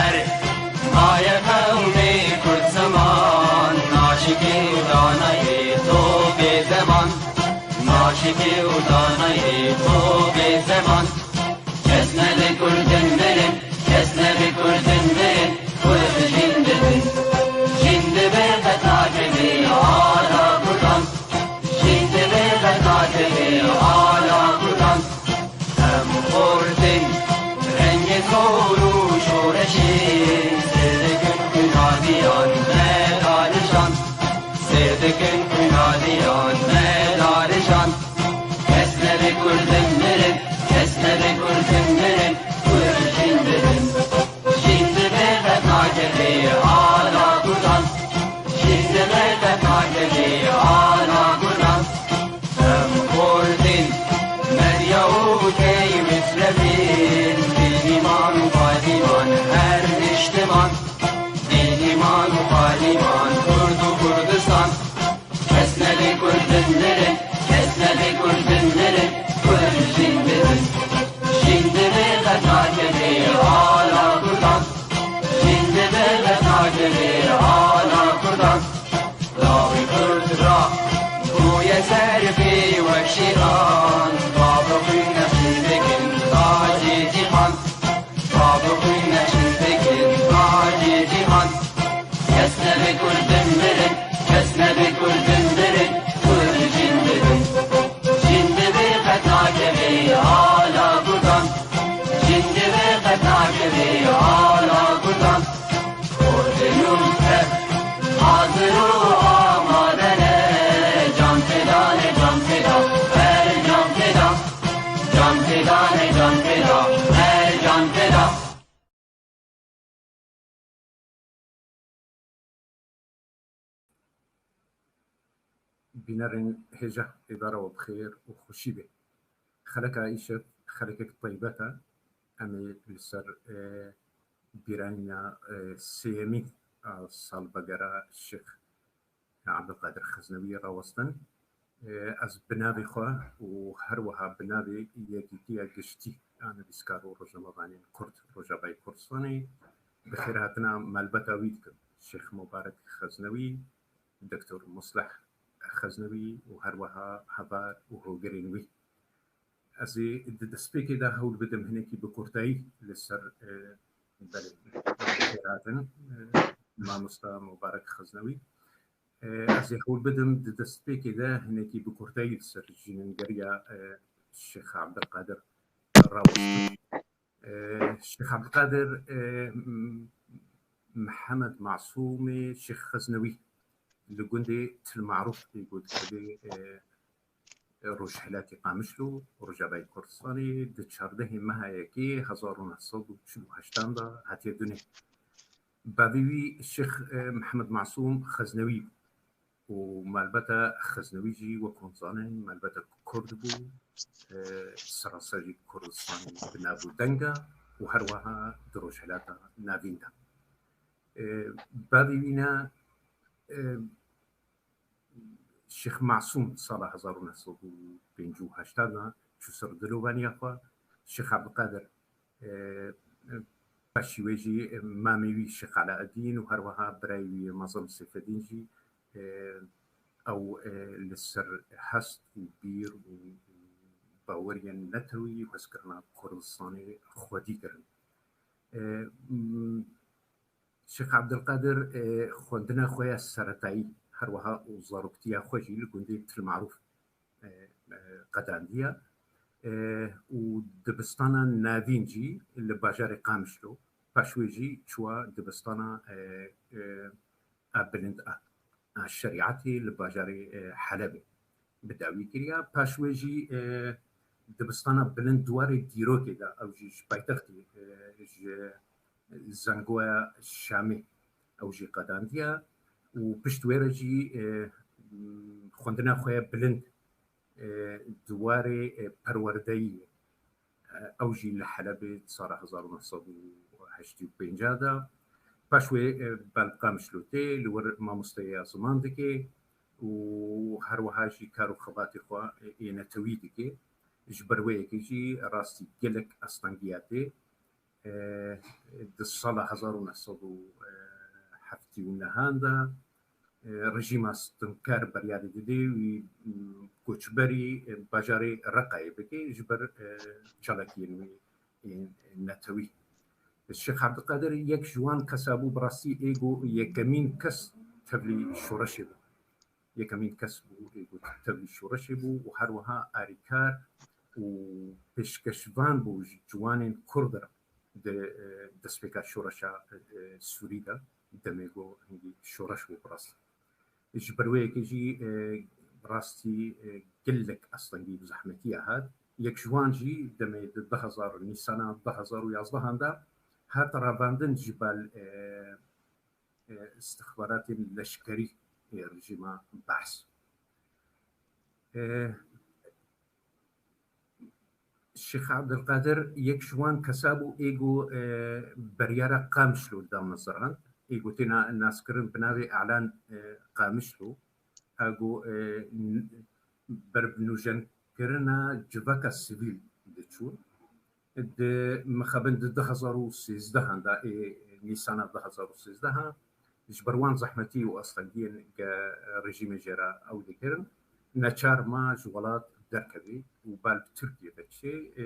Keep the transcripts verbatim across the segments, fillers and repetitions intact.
Erê, maye qewmê Kurd ziman, naşikê û danayê to bê zeman. Naşikê û danayê to bê zeman. Kes nebe Kurdin mirin, kes nebe Kurdin mirin, Kurd jin dibin. Jin dibe qet nakeve ala Kurdan. Jin dibe qet nakeve ala Kurdan. Em xortin rengê zor û şoreşê, sêr dikin xwîna diyan me darijan. Sêr dikin xwîna diyan me darijan. Kes nebe Kurdin mirin, kes nebe Kurdin mirin, Kurd jin dibin. Jin dibe qet nakeve ala Kurdan. Jin dibe qet nakeve ala Kurdan. Em xortin, Medya û Key Misrefîn, Bênîman û Balîman her niştiman. Bênîman û Balîman, Kurd û Kurdistan. Kes nebe Kurdin mirin, kes nebe Kurdin mirin, Kurd jin dibin. Jin dibe qet nakeve ala Kurdan. Jin dibe qet nakeve ala Kurdan. Lawê Kurd ra bûye serfê wek şêxan. Bavê xwîn nexşîn dikin tacê cîhan. Bavê xwîn nexşîn dikin tacê cîhan. Kes nebe Kurdin mirin, kes nebe Kurdin mirin, Kurd jin dibin. Jin dibe qet nakeve ala Kurdan. Jin dibe qet nakeve ala Kurdan. Kurdin û Kurd hazir û amade ne. Can feda ne, can feda, her can feda. Can feda ne, can feda, her can feda. Bînerên hêja, êvara we bi xêr û xweşî be. Xeleka îşev xelekek taybet e. Em ê li ser, e, bîranîna, e, sêyemîn a salvegera Şêx Abdulkadir Xeznewî rawestin. E, ez bi navê xwe û her wiha bi navê Yekîtiya Giştî a Nivîskar û Rojnamevanên Kurd Rojavayê Kurdistanê bi xêrhatina malbata wî dikim. Şêx Mubarek Xeznewî, Doktor Musleh Xeznewî û her wiha heval û hogirên wî. Ez ê di destpêkê de hewl bidim hinekî bi kurtayî li ser, e, belê, hatin, e, mamosta Mubarek Xeznewî. E, ez ê hewl bidim di destpêkê de hinekî bi kurtayî li ser jînengeriya, e, Şêx Abdulkadir rawestim. E, Şêx Abdulkadir, e, M-, Mihemed Masûmê Şêx Xeznewî li gundê Til Marûf ê ku dikeve, e, Rojhilatê Qamişlo, Rojavayê Kurdistanê, di çardehê meha yekê hezar û neh sed û çil û heştan de hatiye dunê. Bavê wî Şêx, e, Mihemed Masûm Xeznewî bû û malbata Xeznewî jî wek hûn zanin malbata Kurd bû, e, seraserî Kurdistanê bi nav û deng e û her wiha di Rojhilata Navîn de. E, bavê wî ne, e, Şêx Masûm sala hezar û neh sed û pêncî û heşt de çû ser dilovaniya xwe. Şêx Abdulkadir, e, e, paşî wê jî, e, mamê wî Şêx Alaeddîn û her wiha birayê wî Mezin Seyfeddîn jî, e, ew, e, li ser hest û bîr û baweriyên netewî û hezkirina Kurdistanê xwedî kirin. E, m-, Şêx Abdulkadir, e, xwendina xwe ya seretayî, her wiha û zaroktiya xwe jî li gundê Til Marûf, e, e, qedandiye, e, û dibistana navîn jî li bajarê Qamişlo, paş wê jî çûwa dibistana, e, e, a bilind a, a şerîetê li bajarê, e, Helebê bi dawî kiriya. Paş wê jî, e, dibistana bilind Diwarê Dîrokê de, ew jî ji paytextê, e, ji Zengoya Şamê ew jî qedandiye û pişt wê re jî, e, xwendina xwe ya bilind, e, Diwarê, e, Perwerdeyî ye. E, ew jî li Helebê di sala hezar û neh sed û heştê û pênc de. Paş wê, e, bel Qamişlo tê, li wir mamosteyê ya ziman dike û her wiha jî kar û xebatê xwe, e, ê netewî dike. Ji ber wê yekê jî rastî gelek astengiya tê. e, di sala hezar û neh sed û heftê û nehan de, e, rejîma stimkar beryarî dide wî, m, koçberî, e, bajarê Reqayê bike ji ber, e, çalakiyên wî ên netewî. Şêx Ebdulkadir yek ji wan kesa bû, bi rastî ê ku yekemîn kes tevlî şoreşê bû. Yekemîn kes bû ê ku tevlî şoreşê bû û her wiha arîkar û pêşkeşvan bû ji ciwanên Kurd re di, e, destpêka şoreşa, e, Sûrî de, demê ku hingî şoreş bû bi rastî. Ji ber wê yekê jî, e, rastî, e, gelek astengî û zehmetiya hat. Yek ji wan jî demê di du hezar Nîsana du hezar û yazdehan de hat ravandin ji bal, e, e, istixbaratên leşkerî ê rejîma Behs. E, Şêx Ebdulkadir yek ji wan kesa bû ê ku, e, beryara Qamişlo damezirand. Ê ku têna naskirin bi navê Elan, e, Qamişlo. Ê ku, e, n-, ber bi nûjenkirina civaka sivîl diçûn. Di mixabin di du hezar û sêzdehan de, ê Nîsana du hezar û sêzdehan, ji ber wan zehmetî û astengiyên ke rejîmê jê re ew dikirin, neçar ma ji welat derkevî û bal bi Tirkiyê de çê, e,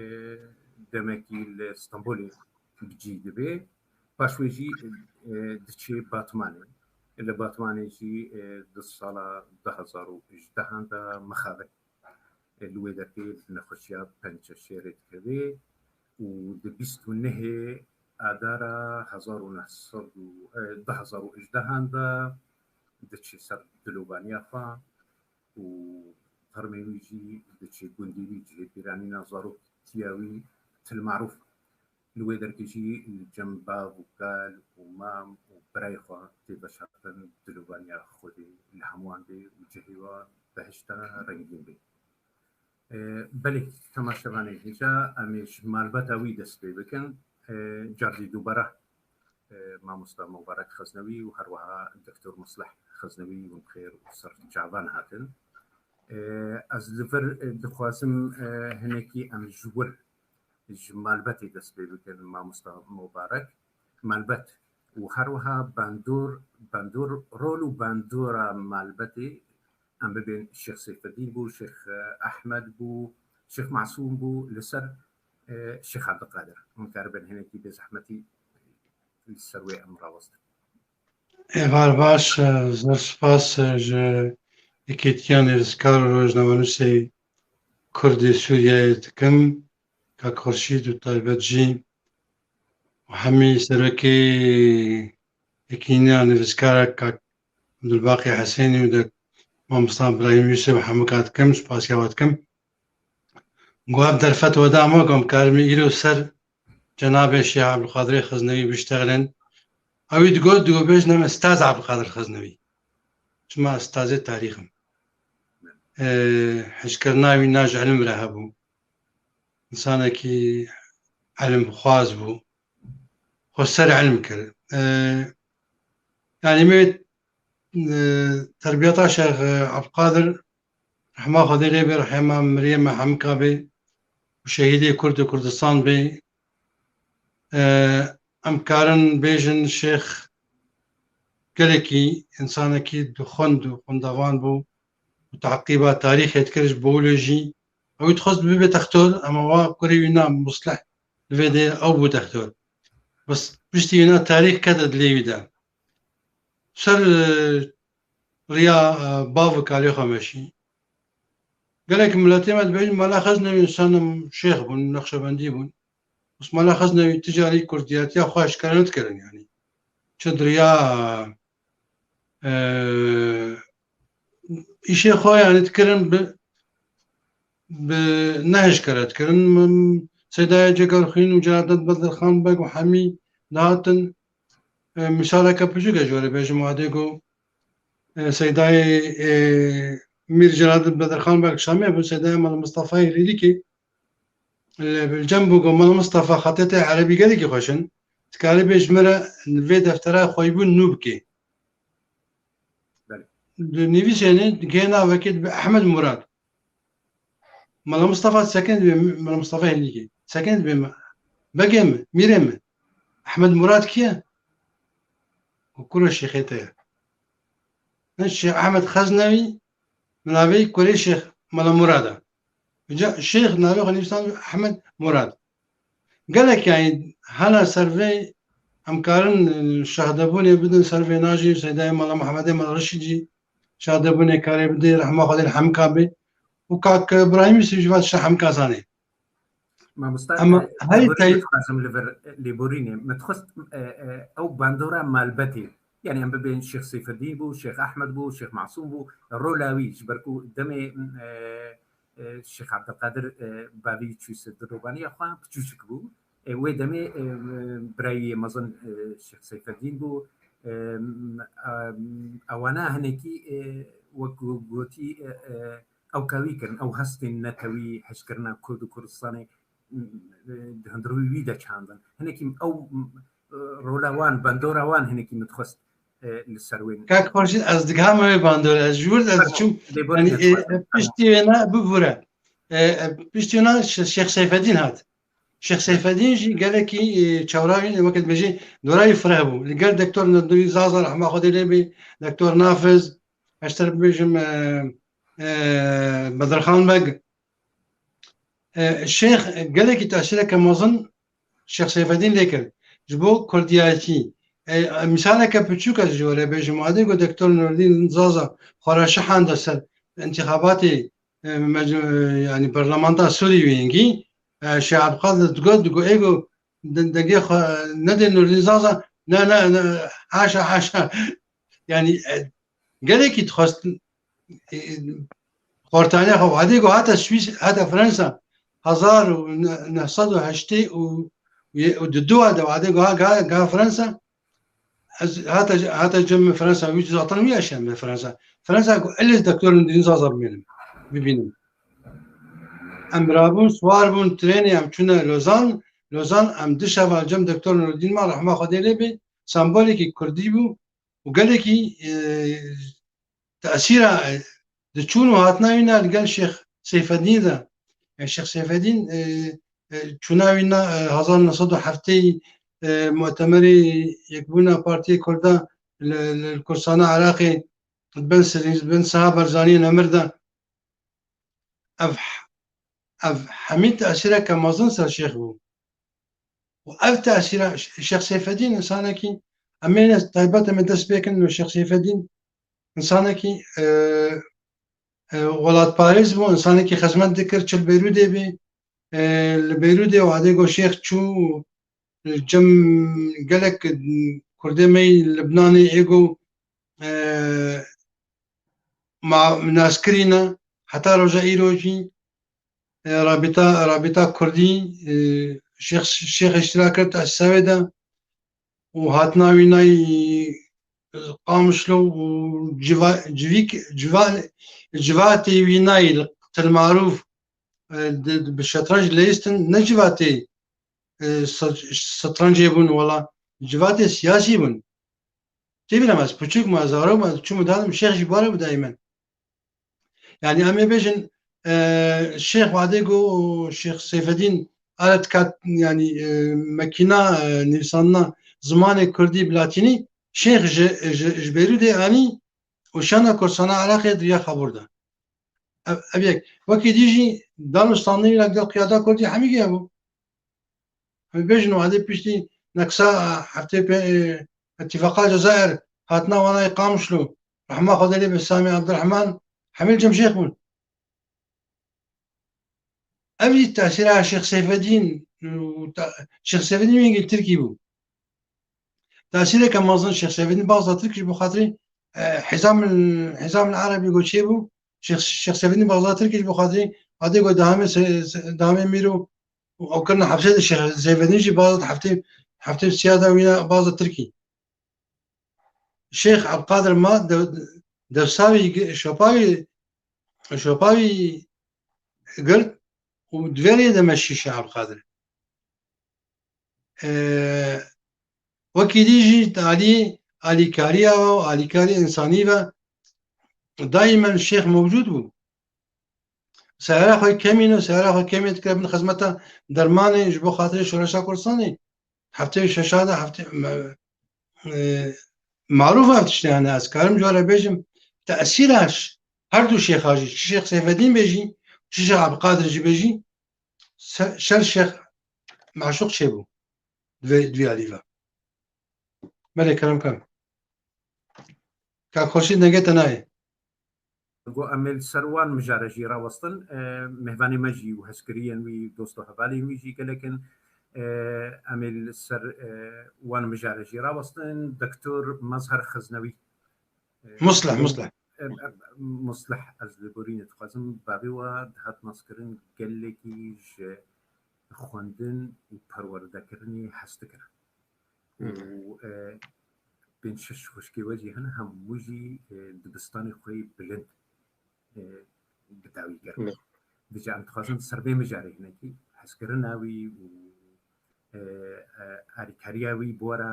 demekî li Stenbolê bi cî dibê. Paş wê jî, e, diçê Batmanê. Li Batmanê jî, e, di sala du hezar û hejdehan de mixabin. E, li wê derkê bi nexweşiya pençeşêrê dikevê û di bîst û nehê Adara hezar û neh sed û, e, du hezar û hejdehan de diçe ser dilovaniya xwe û termê wî jî diçe gundî wî, cihê pîranîna zarokiya wî Til Marûf. Li wê derkê jî li cem bav û kal û mam û birayê xwe tê veşartin, dilovaniya Xwedê li hemûyan bê û cihê wan behişta rengîn bê. E, belê, temaşevanê hêja, em ê ji malbeta wî dest pê bikin. E, cardî dubara, e, mamosta Mubarek Xeznewî û her wiha Doktor Musleh Xeznewî hûn bi xêr û ser çavan hatin. E, ez li vir, e, dixwazim, e, hinekî em ji wir ji malbetê dest pê bikin, mamosta Mubarek. Malbet û her wiha bandor, bandor, rol û bandora malbetê em bibên Şêx Seyfeddîn bû, Şêx, e, Ehmed bû, Şêx Masûm bû, li ser, e, Şêx Ebdulkadir. Hûn karibin hinekî bê zehmetî li ser wê em rawestin. Êvar baş, e, zor spas, e, ji Yekîtiya Nivîskar û Rojnamenûsê Kurdê Sûriyeyê dikim, kak Xurşîd û taybet jî û hemî serokê Yekîtiya Nivîskar kak Abdulbaqî Hesênî û de mamosta Îbrahîm Yûsif û hemûka dikim, spasiya we dikim. Got, ev derfet we da me, got, em karibin îro ser cenabê Şêx Ebdulkadirê Xeznewî biştexilin. Ewî digot, digot bêjin em Staz Ebdulkadir Xeznewî. Çima ez stazê tarîx im. E, hişkirina wî na ji ilim re hebû. Însanekî ilimxwaz bû. Xwe ser ilim kir. E, yanî me, e, terbiyeta Şêx Ebdulkadir, rehma Xwedê lê be, rehma miriyê me hemika be û şehîdê Kurd û Kurdistan be. E, em karin bêjin Şêx gelekî însanekî dixwend û xwendevan bû û teqîba tarîxê dikir ji bo wilo jî. Ew dixwest bibe textor, ema wa kurê wî na Musleh li vê dê ew bû textor. Bes piştî wîna tarîx kete dilê wî de. Ser, e, riya, e, bav û kalê xwe meşî. Gelek miletê me dibêjin, Mala Xeznewî însanim şêx bûn, nexşebendî bûn. Bes Mala Xeznewî ti carî kurdiyetiya xwe eşkere nedikirin, yanî. Çi di riya, e, îşê xwe, yanî, dikirin bi, bi ne eşkere dikirin. Min Seydayê Cegerxwîn û Celadet Bedirxan Beg û hemî dihatin, e, misaleke piçûk e ji we re bêjim, wadê ku, e, Seydayê, e, Mîr Celadet Bedirxan Beg Şamê bû, Seydayê Mela Mistefayê Rîlîkê li, li cem bû ku Mela Mistefa xetê te erebî gelekî xweş in, dikarî bê ji min re vê deftera xweyîbûn nû bikê. Belê. Di nivîsênê gê navekê dibe Ehmed Murad. Mela Mistefa sekin dibe, Mela Mistefa Hêlîkê. Sekin dibe me. Begê min, mîrê min. Ehmed Murad kî ye? Û kuro şêxê te ye? Hin Şêx Ehmed Xeznewî, min navê kurê Şêx Mela Murad e. Îca şêx navê xwe nivîsand Ehmed Murad. Gelek, yanî, hela ser vê em karin, e, şahdebûnê bidin ser vê najî Seydayê Mela Muhammedê Mela Reşîd jî şahdebûnê karê bidê, rehma Xwedê li Hemka bê. Û kak Îbrahîmî sî ji van tişta Hemka zanê. Mamosta, Ama e, her lêborînê tey- dixwazim li vir, lêborînê. Min dixwest, e, e, ew bandora malbetê. Yani em bibên Şêx Seyfeddîn bû, Şêx Ehmed bû, Şêx Masûm bû, rola wî, ji ber ku demê, e, e, Şêx Abdulkadir, e, bavî çû ser dilobaniya xwe, piçûçik bû. E, wê demê, e, birayê mezin, e, Şêx Seyfeddîn bû. E, m-, e, ewana hinekî, e, wek gotî, e, e, ew kawî kirin, ew hestên netewî, hişkirina Kurd û Kurdistanê, m-, e, di hundirûyê wî de çandin. Hinekî ew, m-, e, rola wan, bandora wan hinekî min dixwest, e, li ser wê. Kak Xurşîd, ez digihame wê bandorê. Ez ji wir ez Fermo, diçûm, lêborînê yanî, e, dixwazim. e, Fermo. Piştî wêne bibûre. E, e, piştî wêne Şe-, Şêx Seyfeddîn hat. Şêx Seyfeddîn jî gelekî, e, çewra wî, weke dibêjî, dora wî fireh bû. Li gel Doktor Nurdîn Zaza, rehma Xwedê lê bê, Doktor Nafiz, ez ter bibêjim, e, e, Bedirxan Beg. E, Şêx gelekî tesîreke mezin Şêx Seyfeddîn lê kir. Ji bo kurdiyayetî, e, mîsaleke piçûk ez ji we re bêjim, wadê ku Doktor Nurdîn Zaza xwe re şihanda ser intixabatê, e, mec-, e, yanî parlamenta Sûrî wê yengî, e, Şêx Abdulkadir digot, digot, ê ku de-, dengê xwe nedê Nurdîn Zaza, ne, ne, ne, haşa, haşa. Yanî, e, gelekî dixwest, e, xortaniya xwe, wadê ku hate Swîs-, hate Fransa, hezar û neh sed û heştê û yê-, û di dua de wadê ku ha, ga, ga Fransa, ez hate, hate cem Fransa, wî zaten wî eşem me Fransa. Fransa ku elê Doktor Nurdîn Zaza bimînim, bibînim. Em rabûn, siwar bûn, trênê em çûne Lozan. Lozan em di şeva cem Doktor Nurdîn ma, rehma Xwedê lê bê, sembolekî kurdî bû û gelekî, e, tesîra, e, diçûn û hatina wî ne li gel Şêx Seyfeddîn de. E, Şêx Seyfeddîn, e, e, çûna wî ne, e, hezar neh sed û heftê, e, mutemerê Yekbûna Partiyê Kurda li, li Kurdistana Iraqê di bin Sirî, di bin Siha Barzaniyê Nemir de. Ev, ev hemî tesîreke mezin ser Şêx bû. Û ev tesîra Ş-, Şêx Seyfeddîn, insanekî, em ê ne taybet em ê dest pê kin, Şêx Seyfeddîn insanekî, e, e, welatparêz bû, insanekî xizmet dikir, çi li Beyrûdê bê, e, li Beyrûdê wadê ku Şêx çû, cem gelek Kurdê me yî Libnanê ê ku, e, ma, nas kirîne, heta roja îro jî, e, rabîta, rabîta Kurdî, e, Şêx, Şêx îştirak kir tesîsa wê de û hatina wî nayî Qamişlo û civa-, civîk-, civa-, civatê wî nayî li Til Marûf, e, di, di, bi şetrenc leyistin, ne civatê, e, se-, setrencê bûn wela, civatê siyasî bûn. Tê bîra me, ez piçûk me, ez zarok me, çûm û dadim, Şêx jî bare bû daîmen. Yani em ê bêjin, e, Şêx wadê ku Şêx Seyfedîn alet kat, yani, e, mekîna, e, nivîsandina zimanê kurdî bi latînî, Şêx ji, ji, ji Beyrûdê anî û şana Kurdistana Iraqê di ya xabûr de. Ev, ev yek. Wekî dî jî dan û standin ya gel qiyada kurdî hemî giya bû. Em bêjin wadê piştî neksa heftê pê, e, îtîfaqa Cezayir, hatina wanayê Qamişlo, rehma Xwedê lê be Samî Abdurrahman, hemî li cem Şêx bûn. Ev jî tesîra Şêx Seyfedîn û ta-, Şêx Seyfedîn wengî Tirkî bû. Tesîreke mezin Şêx Seyfedîn Baxza Tirk ji bo xatirî, e, Hizam, Hizam el Erebî go çêbû. Şêx, Şêx Seyfedîn Baxza Tirk ji bo xatirî wadê go dehamê se-, se-, dehamê Mîro û ew kirine hepsê de Şêx Seyfedîn jî Baxza heftê, heftê siya de wîna Baxza Tirkî. Şêx Ebqadir ma de-, dewsa wî gi-, şopa wî, şopa wî girt û di vê rê de meşî Şêx Ebqadir. E, wekî dî jî di alî alîkariya ve û alîkarî însanî ve daîmen Şêx mewcûd bû. Seyara xwe kemîne, seyara xwe kemî dikire bin xizmeta dermanê ji bo xatirê şoreşa Kurdistanê. Heftê şeşa de heftê me, e, marûf ev tiştê hene. Ez karim cara bêjim, tesîra ş-, her du şêxa jî, çi Şêx Seyfedîn bêjî, çi Şêx Ebdulkadir jî bêjî, se-, şer Şêx Meşûq çêbû. Di vê, di vê alî ve. Belê, kerem kem. Kak Xurşîd, dengê te nayê. Go em ê li ser wan mijare jî rawestin. E, mêvanê me jî û hezkiriyên wî, dost û hevalên wî jî gelek in. E, em ê li ser, e, wan mijare jî rawestin. Doktor Mazhar Xeznewî. E, Muslih, em, Muslih. Em, em, Muslih, ez lêborînê dixwazim. Bavê we dihat naskirin, gelekî ji xwendin û perwerdekirinê hez dikir. Hı hı. Û, e, pênc şeş xwişkê we jî hene, hemû jî, e, dibistanê xwe yê bilind, e, bi dawî kir. Ne. Vêca em dixwazin ser vê mijarê hinekî hezkirina wî û, e, e, alîkariya wî bi we re,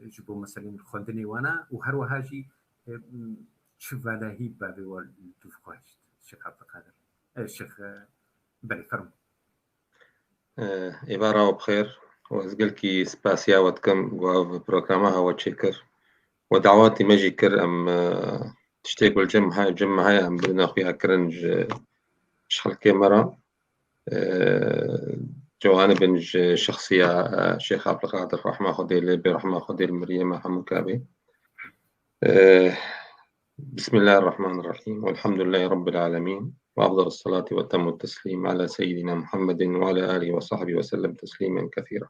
e, ji bo meselên xwendinê wana û her wiha jî, e, çi valahî bavê we li dûv xwe hişt, Şêx Ebdulkadir. E, Şêx, e, belê, fermo. Eh, êvara we bi xêr û ez gelkî spasiya we dikim ku ev programa hewe çêkir. We dawetî me jî kir, em, eh, tiştê ku li cem he-, cem me heye, em bidine xuya kirin ji, ji xelkê me re. Eh, ciwanibin ji şexsiya, eh, Şêx Abdulkadir, rehma Xwedê lê bê, rehma Xwedê li miriyê me hemû kabê. Eh, بسم الله الرحمن الرحيم. والحمد لله رب العالمين. وأفضل الصلاة وأتم التسليم على سيدنا محمد وعلى آله وصحبه وسلم تسليما كثيرا.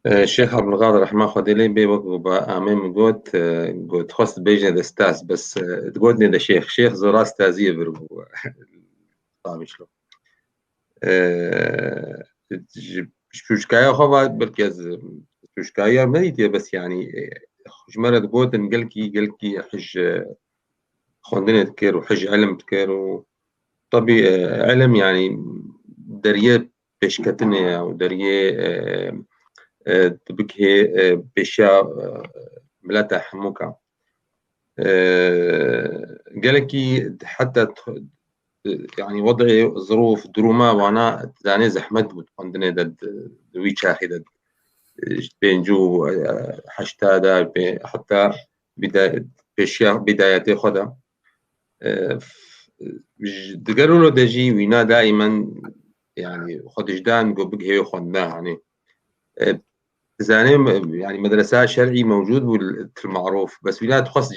Ee, Şêx Abdulkadir, rehma Xwedê lê bê, wek ku ba amê min got, e, got, xwest bêjine de stas, bes, e, digotinê de şêx, şêx zora staziyê vir bû. Tabii şlo. Ee, ji, ji piştgehê xwe ve belkî ez, e, piştgehiya me dîtiye, bes yanî, e, ji me re digotin gelkî, gelkî hij, e, xwendinê dikir û hij ilm dikir û tebî, e, ilm yanî deriyê pêşketinê ye û deriyê, e, e, dibikê, e, pêşiya, e, mileta hemûka. E, gelekî heta yanî wedê, zirûf, durûma wana, zanê zehmet bû di xwendinê de di, di wî çaxê de, e, ji pêncî û, e, heşta de, pê-, heta bîda-, pêşiya bîdayetê xwe de. E, f-, ji, di gelo de jî wîna daîmen, yanî xwe dijdan ku bigihê xwendina, hanê. E, zanê me-, yanî medresa şer'î mewcûd bû li Til Marûf, bes wîna dixwest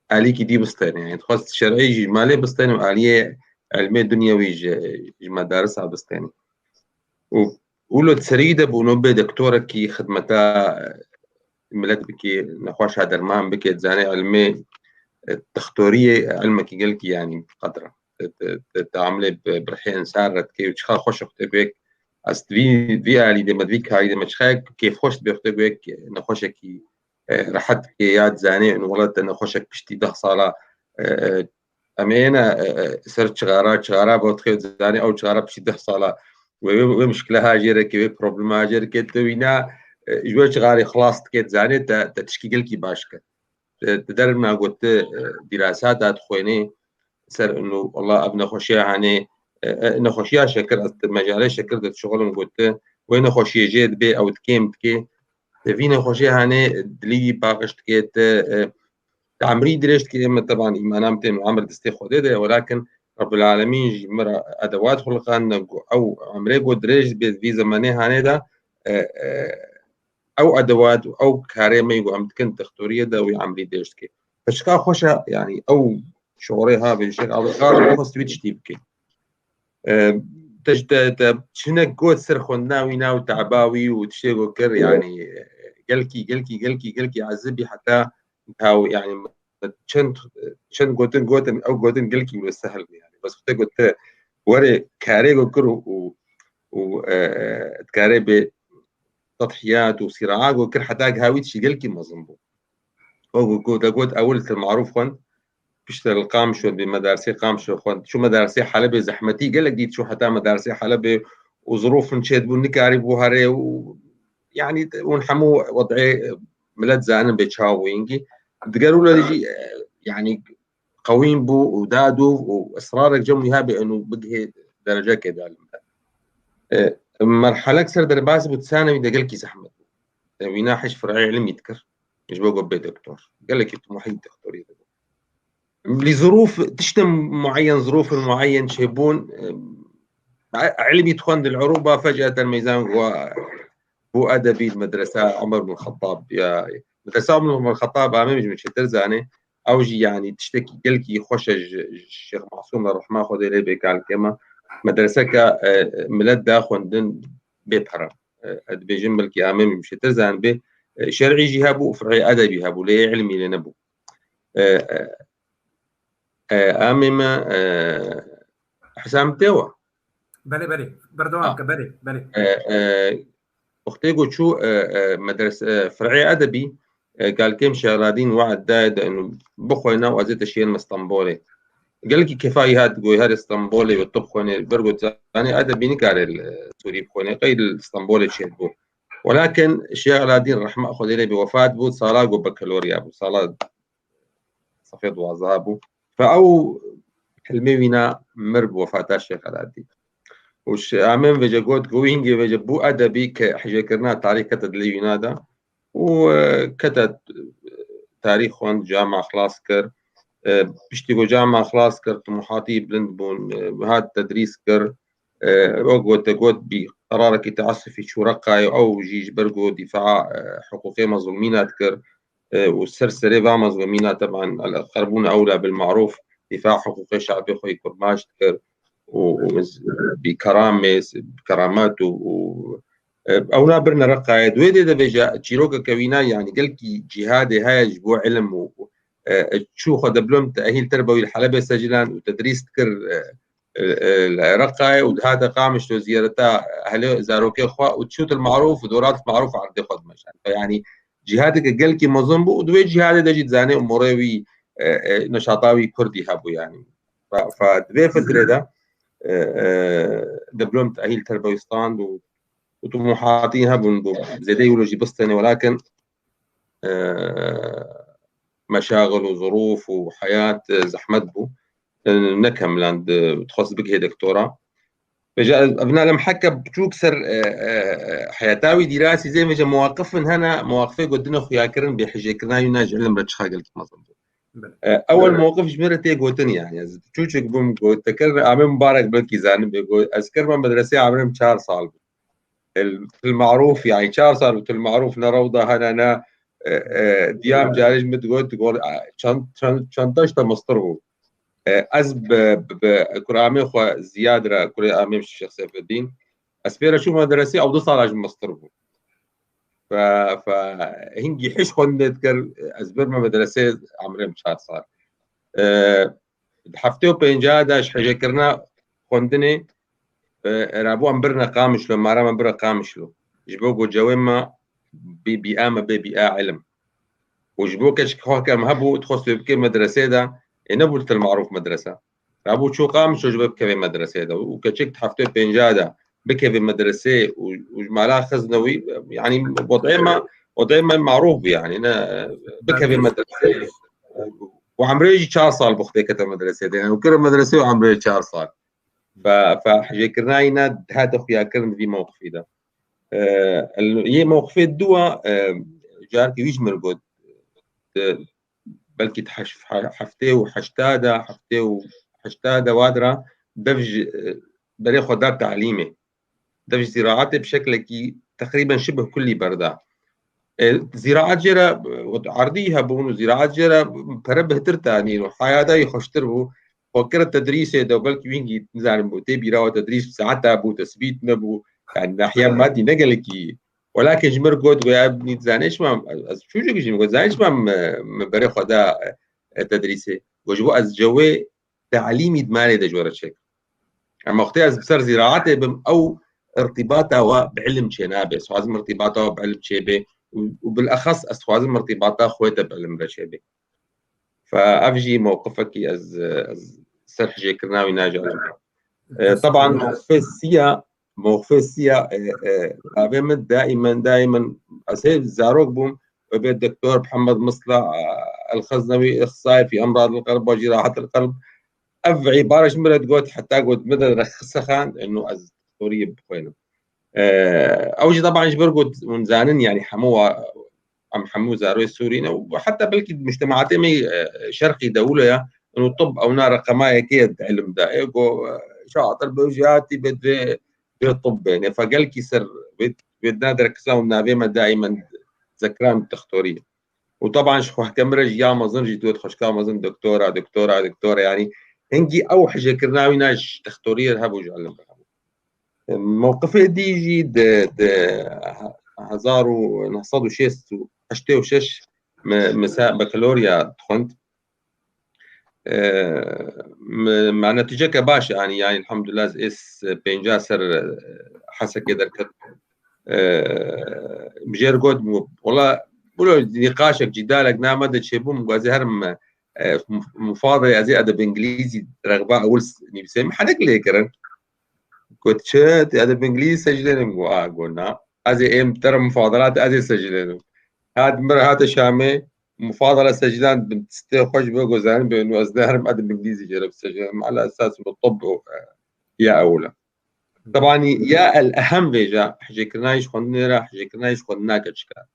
alîkî dî bistêne, yanî dixwest şer'î jî ji malê bistêne û aliyê ilmê dunyewî ji, ji medarisa bistêne. Û, û lo di serî de bû, no bê doktorekî xidmeta, e, milet bikê, nexweşa derman bikê, zanê ilmê, e, dextoriyê ilmekî gelkî yanî qedra. Te, te, te, te amilê bi, bi rihê însan re dikê û çiqa xweş e xwe tê ku yek ez di vî, vî alî de me, di vî karî de me çiqa yek kêfxweş dibe xwe tê ku yek nexweşekî, e, rehet dikê ya dizanê û wele te nexweşek piştî deh sala, e, e, em ê ne, e, e, ser çixara, çixara bo dixê dizanê ew çixara piştî deh sala wê, wê, wê muşkile ha jê re ke, wê problema ha jê re ke, te wîna, e, ji wê çixarê xilas dike, dizanê te, te tişkî gelkî baş ke. Di, di derve got, e, dîrasa da dixwênê ser inu, wela ev nexweşiya hanê, e, e, nexweşiya şekir, ez di mejalê şekir de dişixulim, got, wê nexweşiyê jê dibê ew di kêm dikê. Di vî nexweşiyê hanê dilî wî paqij dikê, te, e, te emrî dirêj dikê, me teban îmana min tên û emir destê Xwedê de ye, welakin Rabbul Alemîn ji min re edewat xuliqandine ku ew emrê ku dirêj dibê di vî zemanê hanê de, e, e, ew edewat û ew karê me ku em dikin dextoriyê de wî emrî dirêj dike. Piçka xweş e, yanî ew şorê ha vê Şêx Abdulkadir xwest wî tiştî bike. E, te, te, te çinek got ser xwendina wî, nav teba wî û tiştê ku kir, yanî, e, gelkî, gelkî, gelkî, gelkî ezibî heta taw, yanî çend, çend gotin gotin, ew gotin gelkî wilo sehil bû, yanî. Bes xwe te got te were karê ku kir û, û, û, e, karê bê tedhiyat û sîraa ku kir heta giha wî tiştî gelkî mezin bû. Wek ku, ku te got, ewil Til Marûf xwend, piştre li Qamişlo, bi medarsê Qamişlo xwend, çû medarsê Helebê, zehmetî gelek dît, çû heta medarsê Helebê û zirûfin çêdibûn, nikarîbû herê û, yanî, hûn hemû wed'ê milet zanin bê çawa bû yingî. Diger wilo jî, e, yanî, qewîn bû û dadû û israrek cem wî hebê û bigihê derecekê de. E, Merhelek ser derbas bû, di sanewî de gelkî zehmet bû. Wîna hej fir'ê ilmî dikir. Ji bo ku bê doktor. Gelekî tumuhî doktorî dibû. Li zirûf, tiştin muayyen, zirûfin muayyen çêbûn, e, ilmî dixwend li Ewropa, fec'eten meyzan wa bû edebî li medresa Omer bin Xettab ya, medresa Omer bin Xettab amê min çêtir zanê, ew jî yanî tiştekî gelkî xweş e ji, ji Şêx Masûm re rehma Xwedê lê bê kalkê me. Medreseke, e, milet da xwendin bê pere. E, ez dibêjim belkî amê min çêtir zanibê. E, şer'î jî hebû û fir'ê edebî hebû, lê ilmî lê nebû. E, e, e, amê me, e, Hesam tê we? Belê, belê. Berdewam ke, belê, belê. E, e, wextê ku çû, e, e, medres-, e, fir'ê edebî, e, kalkêm Şêx Aladîn we'd daye de inu bixweyne û ez ê te şiyên me Stenbolê. Gelkî kefayî hat goy her Stenbolê we tu bixweyne, ber got zanê edebî nikare li Sûrî bixweyne, qey li Stenbolê çêbû. Welakin Şêx Aladîn rehma Xwedê lê bê wefat bû, sala ku bakalorya bû, sala sefê duwazdeh bû. Fe ew hilmê wîna mir bi wefata Şêx Aladîn. Û şi-, amê min vêce got, ku wî hingê vêce bû edebî ke hijêkirina tarîx kete dilê wîna de. Û, e, kete, e, tarîx xwend, cama xilas kir. E, piştî ku cama xilas kir, tumuhatî bilind bûn, e, hat tedrîs kir. E, wek got, te got bî qerarekî teasufî çû Reqayê, ew jî ji ber ku dîfaa, e, hiqûqê mezlûmîna dikir, e, û ser serê va mezlûmîna teban el-aqrebûne ewla bil marûf, dîfaa hiqûqê şabê xwe yî kurmaş dikir û, û bî keramê, keramet û, û, e, ewna birine Reqayê. Di wê dê de vêje çîrokeke wîna, yanî gelkî cîhadê heye ji bo ilim û, e, çû xwe diplom teehîl terbewî li Helebê secilan û tedrîs dikir, e, e, e, li Reqayê û dihate Qamişlo ziyareta ehlê zarokê xwe û çût li marûf û dorat li marûf erdê xwe dimeşand. Fe yanî cîhadeke gelkî mezin bû û di wê cîhadê de jî dizanê umurê wî, e, e, neşata wî kurdî hebû yanî. Fe, fe di vê fitrê de, e, e, diplom teehîl terbewî stand û, û tumuhatî hebûn bû zêdeyî wilo jî bistêne welakin, e, meşaxil û zirûf û heyat, e, zehmet bû. E, nekemiland, e, dixwest bigihê doktora. Vêca ez, ev ne lem heke biçûk ser, e, e, e, heyata wî dîrasî zê vêca mewaqifin hene, mewaqifê ku dine xuyakirin bê hijêkirina wî ne ji ilim re çiqa gelkî mezin bû. Belê. E, ewel mewqif ji min re tê gotin yanî. Ez çûçik bûm, got, te kir amê mibarek belkî zanin bê, got, ez kirme medresê amrê min çar sal bû. El, til marûf, yanî çar sal û til marûf ne rewda hene, ne, e, e, diyam carê ji min digot, digot, e, çand-, çand-, çanda ji te mestir bû. E, ez bi, bi, bi kurê amê xwe Ziyad re, kurê amê Şêx Seyfeddîn, ez pê re çûm medresê, ew du sala ji min mestir bû. Fe, fe, hingî hiş xwendinê dikir, ez birme medresê, amrê min çar sal. E, Di heftê û pênca de ji hejekirina xwendinê, e, rabû em birine Qamişlo, mara me bire Qamişlo. Ji bo ku cewê me bê bîa me bê bîa ilim. Û ji bo keçik xwe ke em hebû, dixwest wê bikê medresê de, ê nebû li Til Marûf medrese. Rabû çû Qamişlo ji bo bikevê medresê de. Û keçik di heftê û pênca de bikevê medresê û, û ji mala xizne wî, yanî, wezê me, wezê me marûf bû, yanî, ne, bikevê medresê. Û emrê jî çar sal bû xwedê kete medresê de. Yanî, kire medresê û emrê çar sal. Fe, fe hijêkirina yî ne hate xuyakirin di vî mewqifî de. E, el-, yê mewqifê dû a, e, carekî wî ji min got, e, belkî di heş-, he-, heftê û heşta de, heftê û heşta de wa dira dev ji, e, berê xwe da talîmê. Dev ji zîraetê bi şeklekî teqrîben şibih kullî berda. E, zîraet jê re, e, erdî hebûn û zîraet jê re pere bihtir tanîn û heyata wî xweştir bû. Xwe kire tedrîsê de, belkî wî hingî, nizanim, bû tê bîra we tedrîs bi saeta bû, tesbît nebû. Yani nahiya madî ne gelekî. Welakin ji min got, goya nî dizanê çima, ez çûçik jîm, got, zanê çima min, min berê xwe da, e, tedrîsê. Got, ji bo ez cewê talîmî di malê de ji we re çêkim. Em wextê ez bi ser zîraetê bim, ew irtîbata we bi ilim çê nabe. Ez dixwazim irtîbata we bi ilim çê bê û, û bilexas ez dixwazim irtîbata xwe te bi ilim re çê bê. Fe ev jî mewqifekî ez, ez ser hijêkirina wî najaribim. E, teban mewqifê siya, mewqifê siya, e, e, bavê min daimen, daimen, ez hê zarok bûm, wê bê Doktor Mihemed Misla, e, El-Xeznewî, ixtisayê fî emrad el-qelb ve cîrahet el-qelb. Ev îbare ji min re digot, heta got min de rexisexand, eno ez doktoriyê bixwînim. Ew jî teban ji ber ku hûn zanin, yanî hemû wa-, em hemû zaroyê Sûrî ne û heta belkî mujtemaatê me, e, şerqî de wilo ye, û tib ewna reqema yekê ye di ilim de. Ê ku, e, şatir be jî hatî be divê, divê tib bêne. Fe gelkî ser vê, vê dina derkisa û navê me daimen Zekran Dextorî ye. Û teban ji xwehke min re jî ya mezin jî dût xwişka mezin doktora, doktora, doktora, yanî hingî ew hijêkirina wî na ji dextoriyê re hebû, ji ilim re hebû. Mewqifê dî jî di, di hezar û neh sed û şêst û heştê û şeş me, me se-, bakalorya dixwend. E, me, me netîceke baş, yanî, yanî elhamdulillah ez ês pênca ser, e, Hesekê derket. E, bi jêr got, wela, wilo nîqaşek, cîdalek name de çêbû, min got, ez ê herim, e, mufadele, ez ê edeb îngilîzî rexba ewil s-, nivîsê. Min henek lê kirin. Got, çi? Tu edeb îngilîzî secilênim? Got, a, got, na. Ez ê êm te re mufadela te, ez ê secilênim. Hat mir, hate Şamê, mufadele secilên bi stê xwe ji bo gozanin bê, nû ez ne herim edeb îngilîzî jê re bisecilênim. Ala esas bi tib û, e, ya ewil e. Tebanî ya el ehem vêja hijêkirina ji xwendinê re, hijêkirina ji xwendina keçika.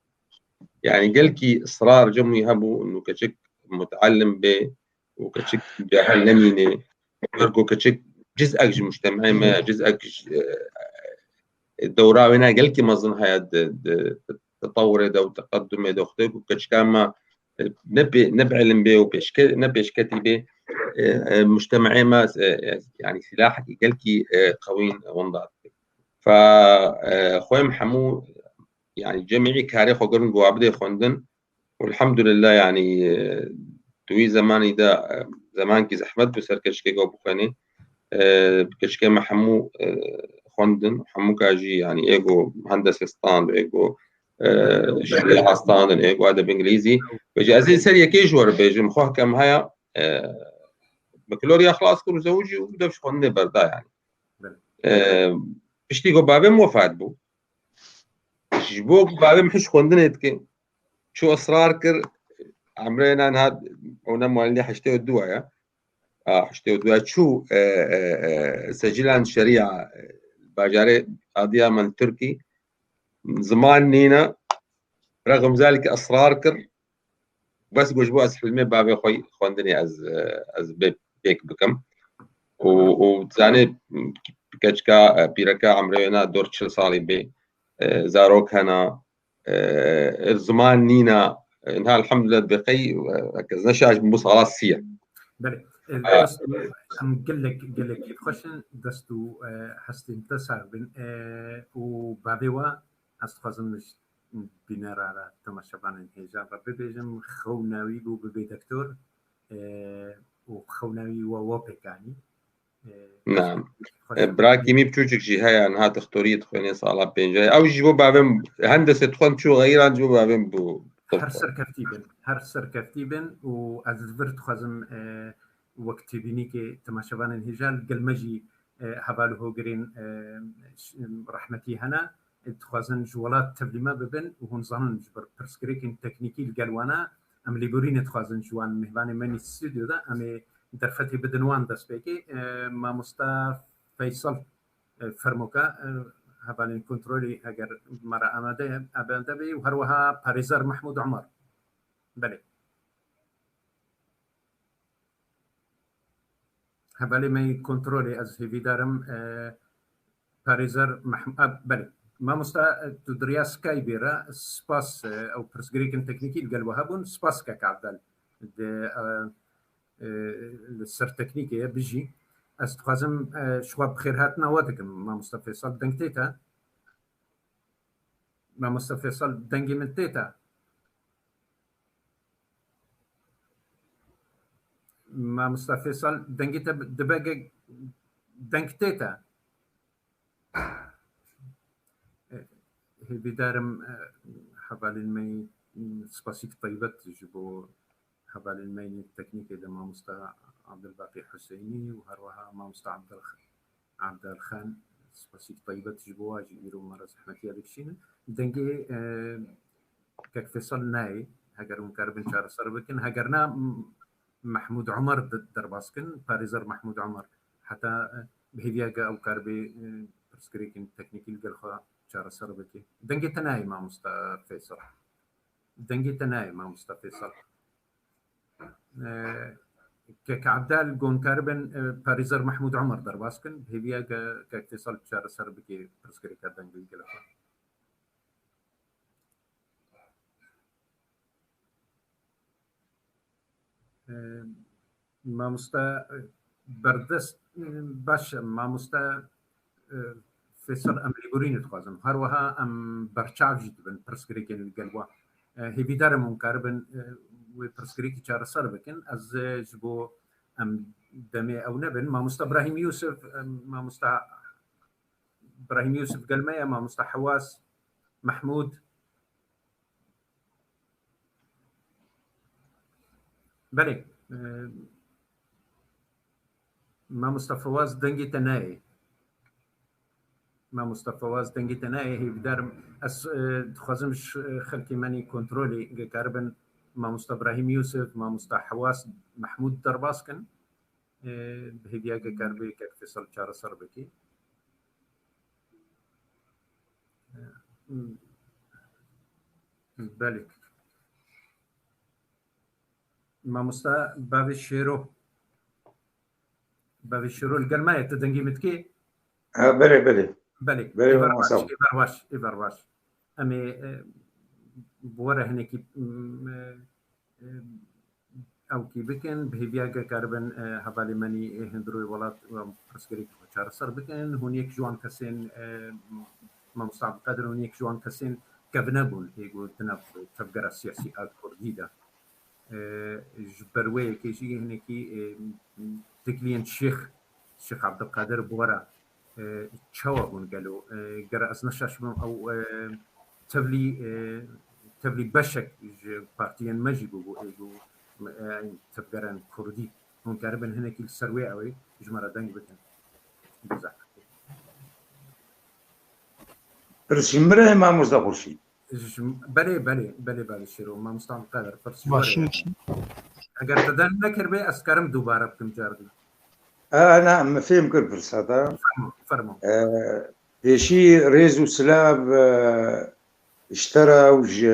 Yanî gelkî israr cem wî hebû, nû keçik muteellim bê û keçik cahil nemîne. Ber ku keçik ciz'ek ji mujtemeyê me, ciz'ek ji, e, dewra wê ne gelkî mezin heye di, di, di tetewurê de û teqedumê de, xwedê ku keçika me, e, ne pê-, ne bi ilim bê û pêşke-, ne pêşketî bê, e, e, mujtemeyê me, e, e, yanî silahekî gelkî, e, qewîn winda dike. Fe, e, xwê em hemû, yanî cemî karê xwe kirin ku wa bidê xwendin. Û elhamdulillah, yanî, e, di wî zemanî de, e, zemankî zehmet bû ser keçikê ku bixwênê. E, keçikê me hemû, e, xwendin, hemû ka jî, yanî, ê ku hendese stand, ê ku, e, şerîa standin, ê ku edeb îngilîzî. Vêca ez ê ser yekê ji we re bêjim, xwe kem heye, e, bakalorya xilas kir û zewicî û dev ji xwendinê berda, yanî. Belê. E, piştî ku bavê min wefat bû, ji bo ku bavê min hiş xwendinê dike, çû israr kir, emrê nan hat, ona mualî heştê û dû ya. A, heştê û dû ya çû, e, e, e, secîlan şerîa, e, bajarê Adiyaman Tirkî, ziman nîne, rexm zelkî israr kir, bes got, ji bo ez hilmê bavê xwe xwendinê ez, e, ez bê pêk bikim. Û, û zanê keçika, e, pîreka emrê wê na dor çil salî bê, e, zarok hena, e, ziman nîna, e, niha elhamdulillah bi qey, e, ez ne şaş bûm, bu sala sî ye. Belê. E, e, dest û, em gelek, gelek xweş in, dest û, e, hestên te sax bin. E, û bavê we, ez dixwazim ji bînera re, temaşevanên hêja re bibêjim, xewna wî bû bibê doktor, e, û xewna wî we, we pêk anî. E, Na. Xweş. E, birakî min biçûçik jî heye, niha dixtoriyê dixwêne sala pêncayê. Ew jî bo bavê min hendesê dixwend çû xeyran, ji bo bavê min bû. Her serkeftî bin, her serkeftî bin û ez li vir dixwazim, e, wek têbînîkê temaşevanên hêja li gel me jî, e, heval û hogirên, e, ş-, rehmetî hene, e, dixwazin ji welat tevlî me bibin û hûn zanin ji ber pirsgirêkên teknîkî li gel wan e, em lêborînê dixwazin ji wan mêvanê me nî stûdyo de, em ê derfetê bidin wan destpêkê. E, mamosta Feysel, e, fermoka, e, hevalên kontrolî eger me re amade, amade bê û her wiha parêzer Mehmûd Omer. Belê. Hevalê me yê kontrolê, ez hêvîdar im, e, parêzer Mehm-, a, belê. Mamosta, e, tu di riya Skypeê re, spas, e, ew pirsgirêkên teknîkî li gel we hebûn, spas kek Abdel. Di, e, e, li ser teknîkê ye, bijî. Ez dixwazim, e, ji xwe bi xêrhatina we dikim, Mamosta Feysel, deng tê te? Mamosta Feysel, dengê min tê te? Mamosta Feysel, dengê te dibe ge-, deng tê te? Hêvîdar im, e, hevalên me yê, spasîk taybet ji bo hevalên me yê teknîkê de, mamosta Abdulbaqî Husênî û her wiha mamosta Abdul-, Abdulxan, spasîk taybet ji bo wa jî îro me re zehmetiya dikişînin. Dengê, e, kek Feysel nayê, heger hûn karibin çareser bikin. Heger na, m-, Mehmûd Omer de-, derbas kin, parêzer Mehmûd Omer. Heta, e, bi hêviya ge ew karibe, e, pirsgirêkên teknîkî li gel xwe çareser bike. Dengê te nayê mamosta Feysal. Dengê te nayê mamosta Feysal. E, Kek Ebdal gon karibin, e, parêzer Mehmûd Omer derbas kin. Bi hêviya ke Kek Feysal çareser bike pirsgirêka dengê li gel xwe. E, Mamoste, e, berdest, e, baş e, mamoste, e, Feysal, em lêborînê dixwazin. Her wiha em berçav jî dibin pirsgirêkên li gel we. E, hêvîdar im hûn karibin, e, wê pirsgirêkî çareser bikin. Ez, e, ji bo em demê ew nebin. Mamoste Brahîm Yûsif, e, mamoste Brahîm Yûsif gel me ye, mamoste Hewas, Mehmûd. Belê. E, Mamosta Fewaz, dengê te nayê. Mamosta Fewaz, dengê te nayê. Hêvîdar im. Ez, e, dixwazim ji, e, xelkê me nê kontrolê ge karibin mamosta Brahîm Yûsif, mamosta Hewas, Mehmûd derbas kin. E, bi hêviya ge karibê Kek Feysal çareser bikî. E, belê. Mamosta Bavê Şêro. Bavê Şêro li gel me ye, tu dengê min dikê? Ha, belê, belê. Belê. Belê, êvar baş, êvar baş, êvar baş. Em ê, e, bi we re hinekî, m, e, e, ewkî bikin, bi hêviya ge karibin, e, hevalê me nî, e, hundirê welat, e, pirsgirêkê xwe çareser bikin. Hûn yek ji wan kesên, e, Mamosta Abdulkadir, hûn yek ji wan kesên kevine bûn, ê ku di nav tevgera siyasî a Kurdî de. E, ji ber wê yekê jî hinekî, e, tekliyên Şêx, Şêx Abdulkadir bi we re, e, çawa bûn gelo? E, ger ez neşaş bim, ew, e, tevlî, e, tevlî beşek ji partiyên me jî bûbû, ê ku, e, tevgerên Kurdî. Hûn karibin hinekî li ser wê ew ê ji me re deng bikin. Bi zehmet. Pirsî min re, mamosta Xurşîd. Ji, belê, belê, belê, belê Şêro. Mamosta Abdulkadir, pirsî Baş were. Eger te deng nekiribê, ez karim dubare bikim car din. A, na, min fêm kir pirsa te. Fermo, fermo. E, pêşî rêz û silav, e, ji te re û ji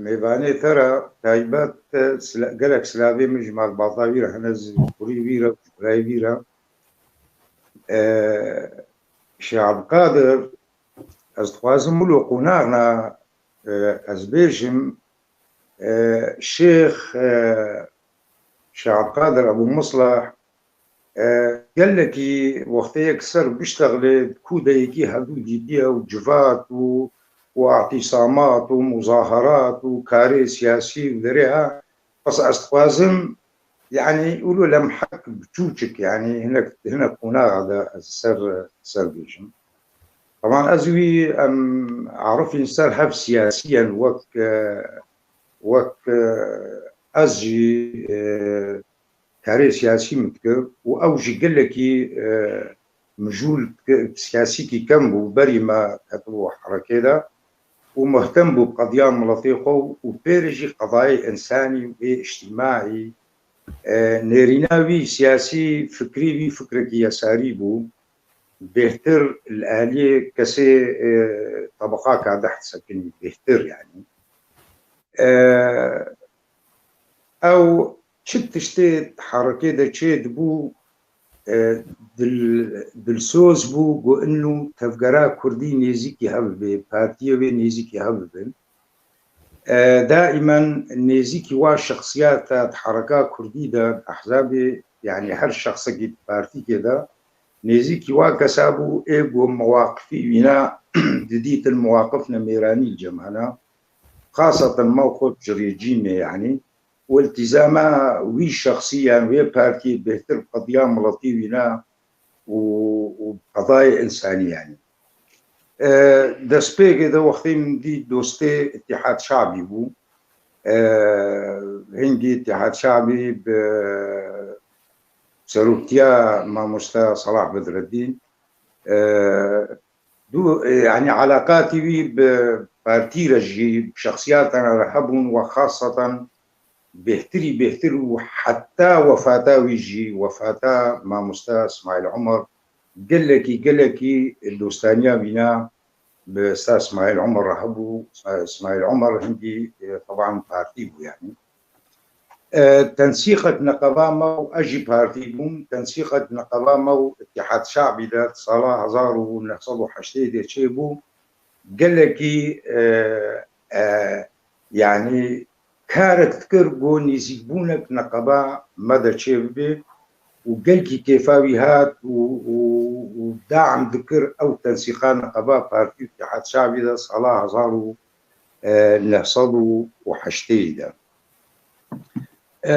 mêvanê te re taybet, e, sila-, gelek silavê min ji malbata wî re hene, ji kurî wî re, ji birayê wî re. E, Şêx Abdulkadir, ez dixwazim wilo qonaxna, e, ez bêjim, e, Şêx, e, Şêx Abdulkadir Ebû Misleh, e, gelekî wextê yek ser biştexilê, ku de yekî hevdû dîtiye û civat û, û îtîsamat û muzaherat û karê siyasî û derê ha, bes ez dixwazim, yanî, wilo lemhek biçûçik, yanî, hinek, hinek qonaxa de ez ser, ser bêjim. Teban ez wî, em arifîn ser hev siyasiyen wek, e, wek, e, ez jî, e, karê siyasî min dikir û ew jî gelekî, e, mijûl dikir, siyasîkî kem bû, berî me ketibû herekê de û muhtem bû bi qediya miletê xwe û pêrê jî qedayê însanî û ê îctîmaî, e, nêrîna wî siyasî, fikrî wî fikrekî yesarî bû. Bêhtir li aliyê kesê, e, tebeqa kade disekinî, bêhtir yanî. E, ew çi tiştê herekê de çê dibû, e, dil-, dilsoz bû ku ino tevgera kurdî nêzîkî hev bibe, partiyê wê nêzîkî hev bibin. E, daimen nêzîkî wa şexsiyata di hereka kurdî de, di ehzabê, yanî her şexsekî di partîkê de, nêzîkî wa kesa bû, ê ku mewaqifî wîna didîtin mewaqifne mêranî li cem hene. Xaseten mewqif ji rejîmê, yanî, û iltîzama wî şexsî, yan wê partiyê bêhtir bi qediya miletî wîna û, û qedayê însanî, yanî. E, destpêkê de wextê min dît dostê Îtîhad Şabî bû. E, hingî Îtîhad Şabî bi seroktiya mamoste Salah Bedreddîn, e, du, e, yanî eleqatî wî bi partî re jî, bi şexsiyatan re hebûn, we xaseten bêhtirî bêhtir û heta wefata wî jî, wefata mamoste Îsmaîl Omer, gelekî, gelekî dostaniya wîna bi Star Smail Omer re hebû. Smail Omer hingî, e, teban partî bû yani. E, tensîqek neqeba me û ez jî partî bûm, tensîqek neqeba me û Îtîhad Şabî de sala hezar û neh sed û heştê de çêbû. Gelekî, e, e, yani karek dikir ku nêzîkbûnek neqeba me de çêbibe û gelkî kêfa wî hat û, û, û dam dikir ew tensîqa neqeba partî û Îtîhad Şabî de sala hezar û neh sed û heştê de. E,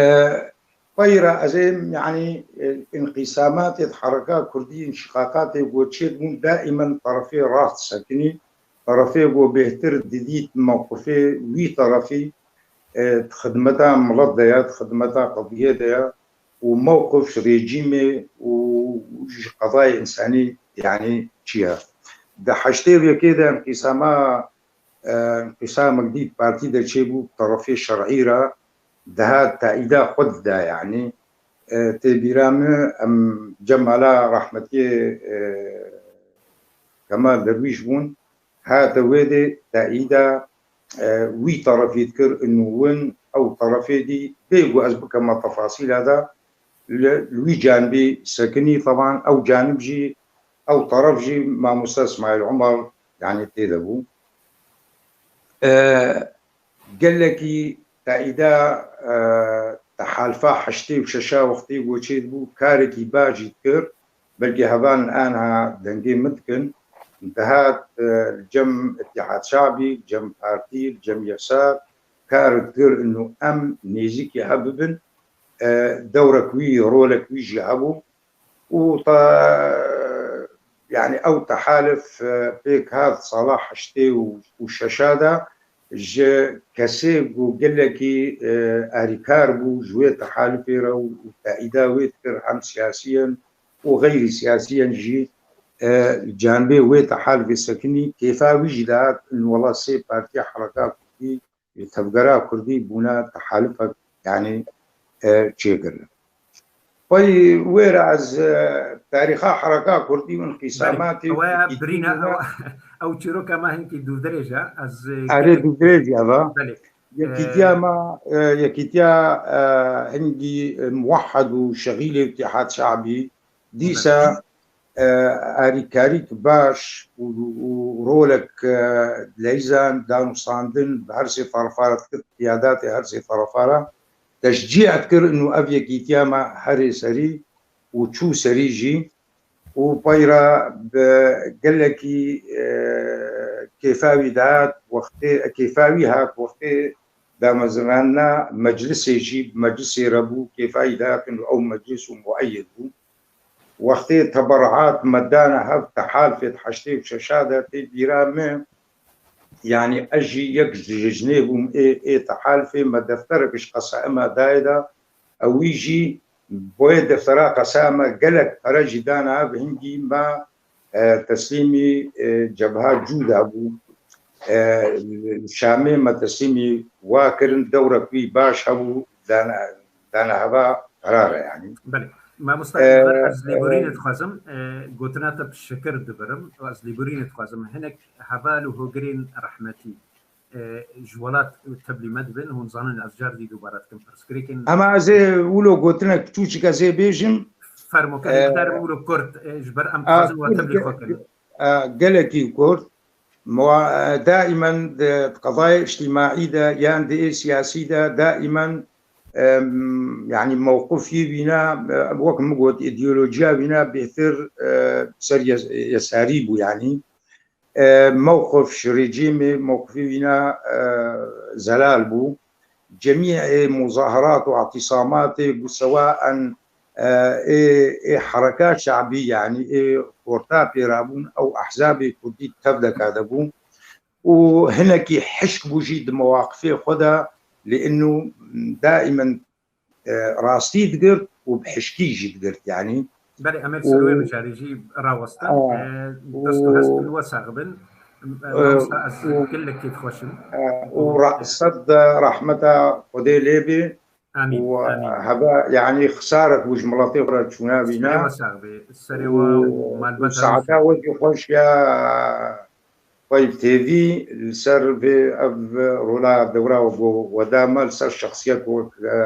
peyra ez ê, yani, e, înqîsamatê di hereka kurdî, înşiqaqatê ku çêdibûn, daîmen terefê rast sekinî, terefê ku bêhtir didît mewqifê wî terefî, e, di xidmeta milet de ye, di xidmeta qediyê de ye û mewqif ji rejîmê û ji qezayê însanî, yani, çi ye? Di heştê û yekê de înqîsama e, înqîsamek dî di partî de çêbû, bi terefê şer'î re dihat teîda xwe dida, yani. E, tê bîra min, em Cemala rehmetiyê, e, Kemal Derwîş bûn, hate wê dê teîda, e, wî terefî dikir, û win ew terefê dî, bê ku ez bikeme tefasîla de, li, li wî canibî sekinî, teban ew canib jî, ew teref jî mamoste Smail Omer, yani, tê de bû. E, gelekî teîda, e, tehalifa heştê û şeşa wextê ku çêdibû, karekî baş jî dikir, belkî hevalin aniha dengê min dikin, dihat, e, li cem Îtîhad Şabî, li cem partî, li cem Yesar kar dikir, û em nêzîkî hev bibin, e, dewrek wî, rolek wî jî hebû. û ta, yani, ew tehalif, e, pêk hat sala heştê û şeşa de, ji kesê ku gelekî, e, alîkar bû ji wê tehalifê re û, û teîda wê dikir, hem siyasiyen û xeyrî siyasiyen jî, e, canibê wê tehalifê sekinî, kêfa wî jî dihat, in wela sê partiya Hereka Kurdî, tevgera kurdî bûne tehalifek, yani, e, çêkirin. Pey wê re ez, e, tarîxa hereka kurdî û înqîsamatê Belê. Ew û ya yekîtî birîne, bûne. Ew, ew çîroka me hinkî dûvdirêj e. Ez, e, Erê, gelek dûvdirêj e, va. Belê. Yekîtiya E, me, e, yekîtiya, e, hingî, e, muwehed û şexîlê Îtîhad Şabî, dîsa, e, alîkarîk baş û, û rolek, e, leyzan, danûstandin bi her sê terefa re dikir, qiyadatê her sê terefa re teşcî dikir, û ev yekîtiya me herê serî û çû serî jî û peyra bi gelekî, e, kêfa wî dihat, wextê, kêfa wî hat, wextê damezrandina meclisê jî, bi meclisê re bû, kêfa wî dihat û ew meclis û mueyid bû. Wextê teberruat me dane hev, tehalifê di heştê û şeşa de tê bîra min, yani ez jî yek ji jinê bûm ê, ê tehalifê, me defterek ji qesayê me dayê de, ewî jî boyê deftera qesaya me gelek pere jî dane hev, hingî me, e, teslîmî, e, Cebha Cûda bû. E, Şamê me teslîmî wa kirin, dewrek wî baş hebû, dane, dane heva qerar e, yani. Belê. Mamosta, e, ez lêborînê e, dixwazim, e, gotina te bi şikir dibirim û ez lêborînê dixwazim. Hinek heval û hogirên rehmetî, e, ji welat tevlî me dibin, hûn zanin ez car dî dubare dikim pirsgirêkên. Ama ez ê wilo gotinek çûçik ez ê bêjim. Fermo, e, ez ê bikarim wilo kurt, e, ji ber em a, dixwazin we kurt tevlî ge-, xwe kirin. E, gelekî kurt. Muwa-, e, daimen di qezayê îctîmaî de yan di ê siyasî de daimen, em, yani mewqifî wîna, e, wek min got, îdeolojiya wîna bêhtir, e, ser yes-, yesarî bû, yani. E, mewqif ji rejîmê, mewqifî wîna, e, zelal bû. Cemî ê muzaherat û îtîsamatê bû, sewaen, e, ê, ê hereka şabî, yani ê xorta pêrabûn, ew ehzabê kurdî tevdeka de bûn û hinekî hişk bû jî di mewaqifê xwe de, lê inu daimen, e, rastî digirt û bi hişkî jî digirt, yani. Belê, em ê û ser wê mijarê jî rawestin. E, e, dest û hest bin we sax bin. E, e, mamosta, ez û gelekî dixweşim. E, û ra-, sed de rahmeta Xwedê lê bê. Amîn, û amîn. Heba, yanî xisarek bû ji miletê xwe re çûna bîna. Serê we sax be, serê we û malbata saeta wekî xweş ya Xweyb T V li ser vê ev rola dewra we bo we da me li ser şexsiyet wek, e,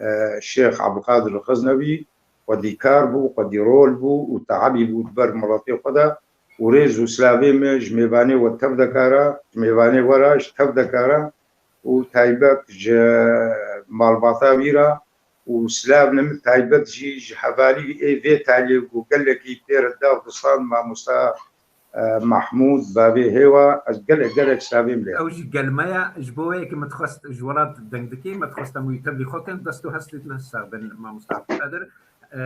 e, Şêx Ebdulqadir Xeznewî xwedîkar bû, xwedî rol bû û teabî bû di ber miletê xwe de û rêz û silavê me ji mêvanê we tev dekara, ji mêvanê we re ji tev dekara û taybet ji malbata wî re û silavê min taybet jî ji hevalî ê vê taliyê ku gelekî pê re dav distand mamosta, e, Mahmûd, bavê Hêwa, ez gelek, gelek silavê min lê. Ew jî gel me ye, ji bo wê yekê min dixwest ji welat deng dikê, min dixwest em wî tevlî xwe kin, dest û hestê din sax bin, mamosta Abdulkadir. E,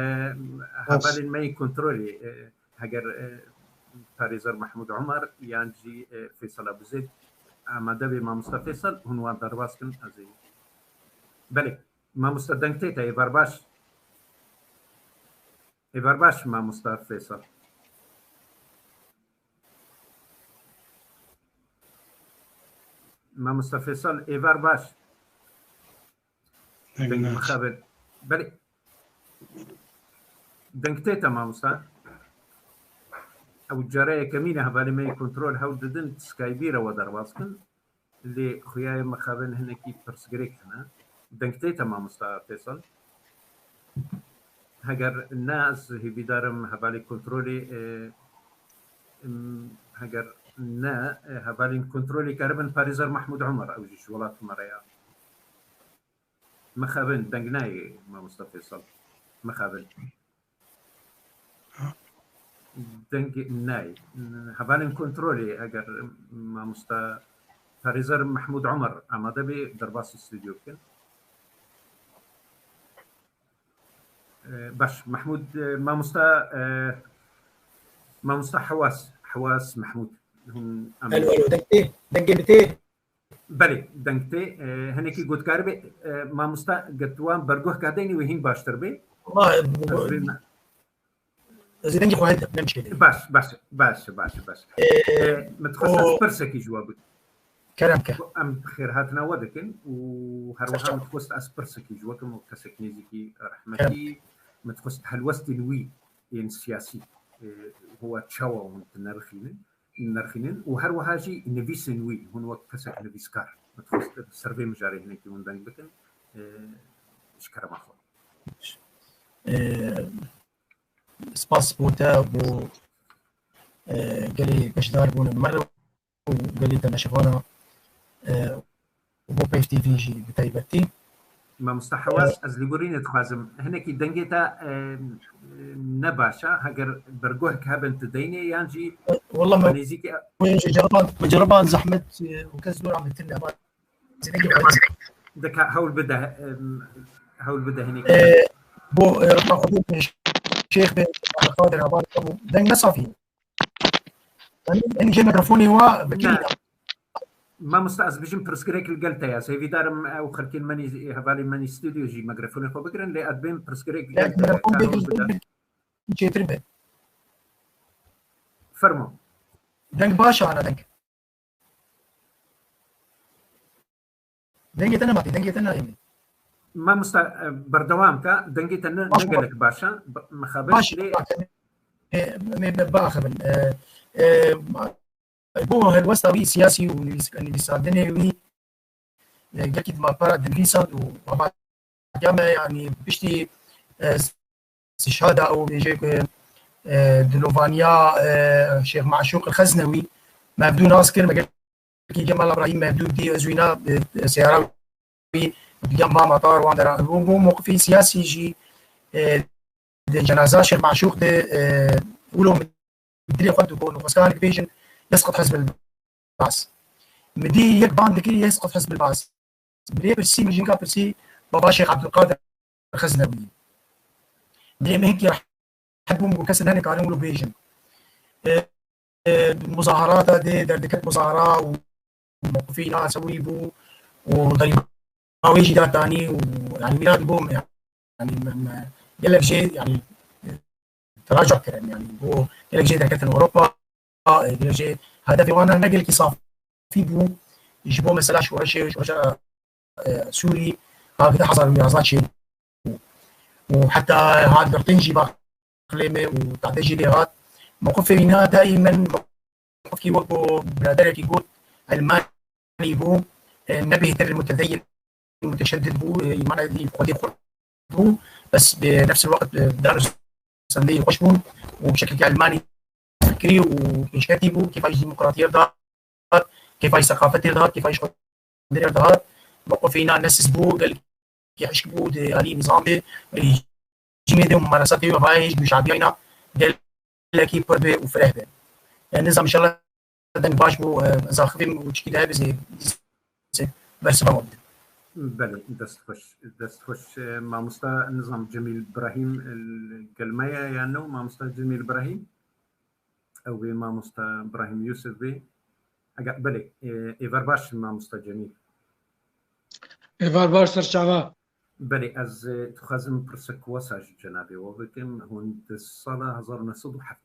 hevalên me yê kontrolê, e, heger, e, parêzer Mahmûd Omer yan jî, e, Feysel Abuzêd amade be, mamosta Feysel, hûn wan derbas kin, ez ê. Belê, mamosta deng tê te, êvar baş. Êvar baş, mamosta Feysel. Mamosta Feysel, êvar baş. Deng mixabin. Belê. Deng tê te, mamosta. Ew cara yekemîn e hevalê me yê kontrol hewl didin Skype re we derbas kin. Lê xuya ye mixabin hinekî pirsgirêk hene. Deng tê te, mamosta Feysel? Heger ne, ez hêvîdar im hevalê kontrolê, e, em, heger ne, e, hevalên kontrolê keribin parêzer Mahmûd Omer, ew jî ji welat me re ya. Mixabin, deng nayê, mamosta Feysel. Mixabin. Deng nayê. Hevalên kontrolê, eger mamosta parêzer Mahmûd Omer amade be, derbasî stûdyo bikin. E, baş, Mahmûd, e, mamosta, e, mamosta Hewas, Hewas Mahmûd. Hûn em Alo, alo, deng tê, dengê min tê. Belê, deng tê. E, hinekî gotkar be, e, mamosta, get wan berguh ka deynî wê hîn baştir be. Wala, e, bu, Ez vê me- ez ê dengê xwe hildem, ne mişkil e. Baş, baş, baş, baş, baş. E, E, min dixwest ez o pirsekî ji we bikim. Kerem ke. Em xêrhatina we dikin û her Ser wiha çav. Min dixwest ez pirsekî ji we kim, wek kesek nêzîkî Kerem. Rehmetî, min dixwest helwestên wî yên siyasî, e, we çawa hûn dinirxînin, nirxînin û her wiha jî nivîsên wî, hûn wek kesek nivîskar, min dixwest ser vê mijarê hinekî hûn deng bikin, e, ji kerema xwe. E, spas bo te, bo, e, gelê beşdar bûn bi me re û gelê temaşevana, e, û bo Peyv T V jî bi taybetî. Mamosta Hewas, E, ez lêborînê dixwazim. Hinekî dengê te, e, ne baş e. Heger berguhek hebin tu deynê yan jî Wala me nêzîkî wê jî ceriband, me ceriband zehmet, e, û kes zor ametin ne. Dika hewl bide, e, hewl bide hinekî. E, bo, e, Rıfat Xudurê Şêx be, Qadir Abar, bu deng ne safî. Yanî, en jê mikrofonê wa vekirî. Ne. Mamosta, ez bijim pirsgirêk li gel te ya. Hêvîdar im ew xelkên menî, hevalên menî stûdyo jî mikrofonê xwe bigirin, lê ez bêm pirsgirêk li gel te ya. Mikrofon bêgir, çêtir be. Fermo. Deng baş ana deng. Dengê te nema tê, dengê te nayê min. Mamosta, e, berdewam ke, dengê te ne, ne gelek baş e, b-, mixabin lê. E, me, me biaxivin. E, e, bo helwesta wî siyasî û nivîs-, nivîsandinê wî, e, gelkî dima para dinivîsand û Ya me, yanî, piştî, e, sişada û bêje ku, e, dilovaniya, e, Şêx Maşûq Xeznewî, me ev dû nas kir, me gelkî Cemal Ibrahîm me ev dû dî, ez wîna, e, seyara wî, digem ba matar wan dera. Bû, bû mewqifî siyasî jî, e, di cenaza Şêx Maşûq de, e, wilo dilê xwe digot, nûxeskanek bêjin, yesqet Hizb el-Bas. Min dî yek ban dikir, yesqet Hizb el-Bas. Min lê pirsî, min jinka pirsî, bava Şêx Abdulkadir Xeznewî. Min lê min hinkî rehet bûm, got, kes ne nikarin wilo bêjin. E, e, muzaharata dê derdiket muzahara û mewqifî na sewî bû û derî Wê jî da tanî û, yanî, wî da dibû, yanî, me, me, gelek jê, yanî, teraca kirin, yanî, bo gelek jê derketin Ewropa, e, gelek jê hedefê wan ne gelekî safî bû, ji bo mesela şoreşê, şoreşa, e, Sûrî, hevdeh hezar û yazdeh çêbû. Û heta hat girtin jî baxilê me û tade jî lê hat. Mewqifê wîna daîmen mewqifkî wek ku biraderekî got, Elmanî bû, e, ne bêhtir mutedeyyin, muteşeddid bû, e, îmana wî xwedî xurt bû, bes bi nefs el-weqt, e, dar sendeyî xweş bûn û bi şekilkî Elmanî fikirî û pêşketî bû, kêfa ji demokratiyê dihat, kêfa ji seqafetê dihat, kêfa ji xwendinê dihat. Mewqifê wîna ne sist bû, gelekî hişk bû di alî nîzam de, rejîmê de û mumaresatê wê vayê ji şabiyayna gelekî pir be û fireh be. Yani nizam inşallah deng baş bû, e, ez axivîm û çikî de hebe zê, zê bersiva wan bidin. Belê, dest xweş, dest xweş. E, mamosta nizam Cemîl Birahîm, e, gel me ye yan no? Mamosta Cemîl Birahîm? Ew bê mamosta Birahîm Yûsif bê. Eger, belê, e, êvar baş mamosta Cemîl. Êvar baş serçava. Belê, ez, e, dixwazim pirsek wesa ji cenabê we bikim. Hûn di sala hezar û neh sed û heft,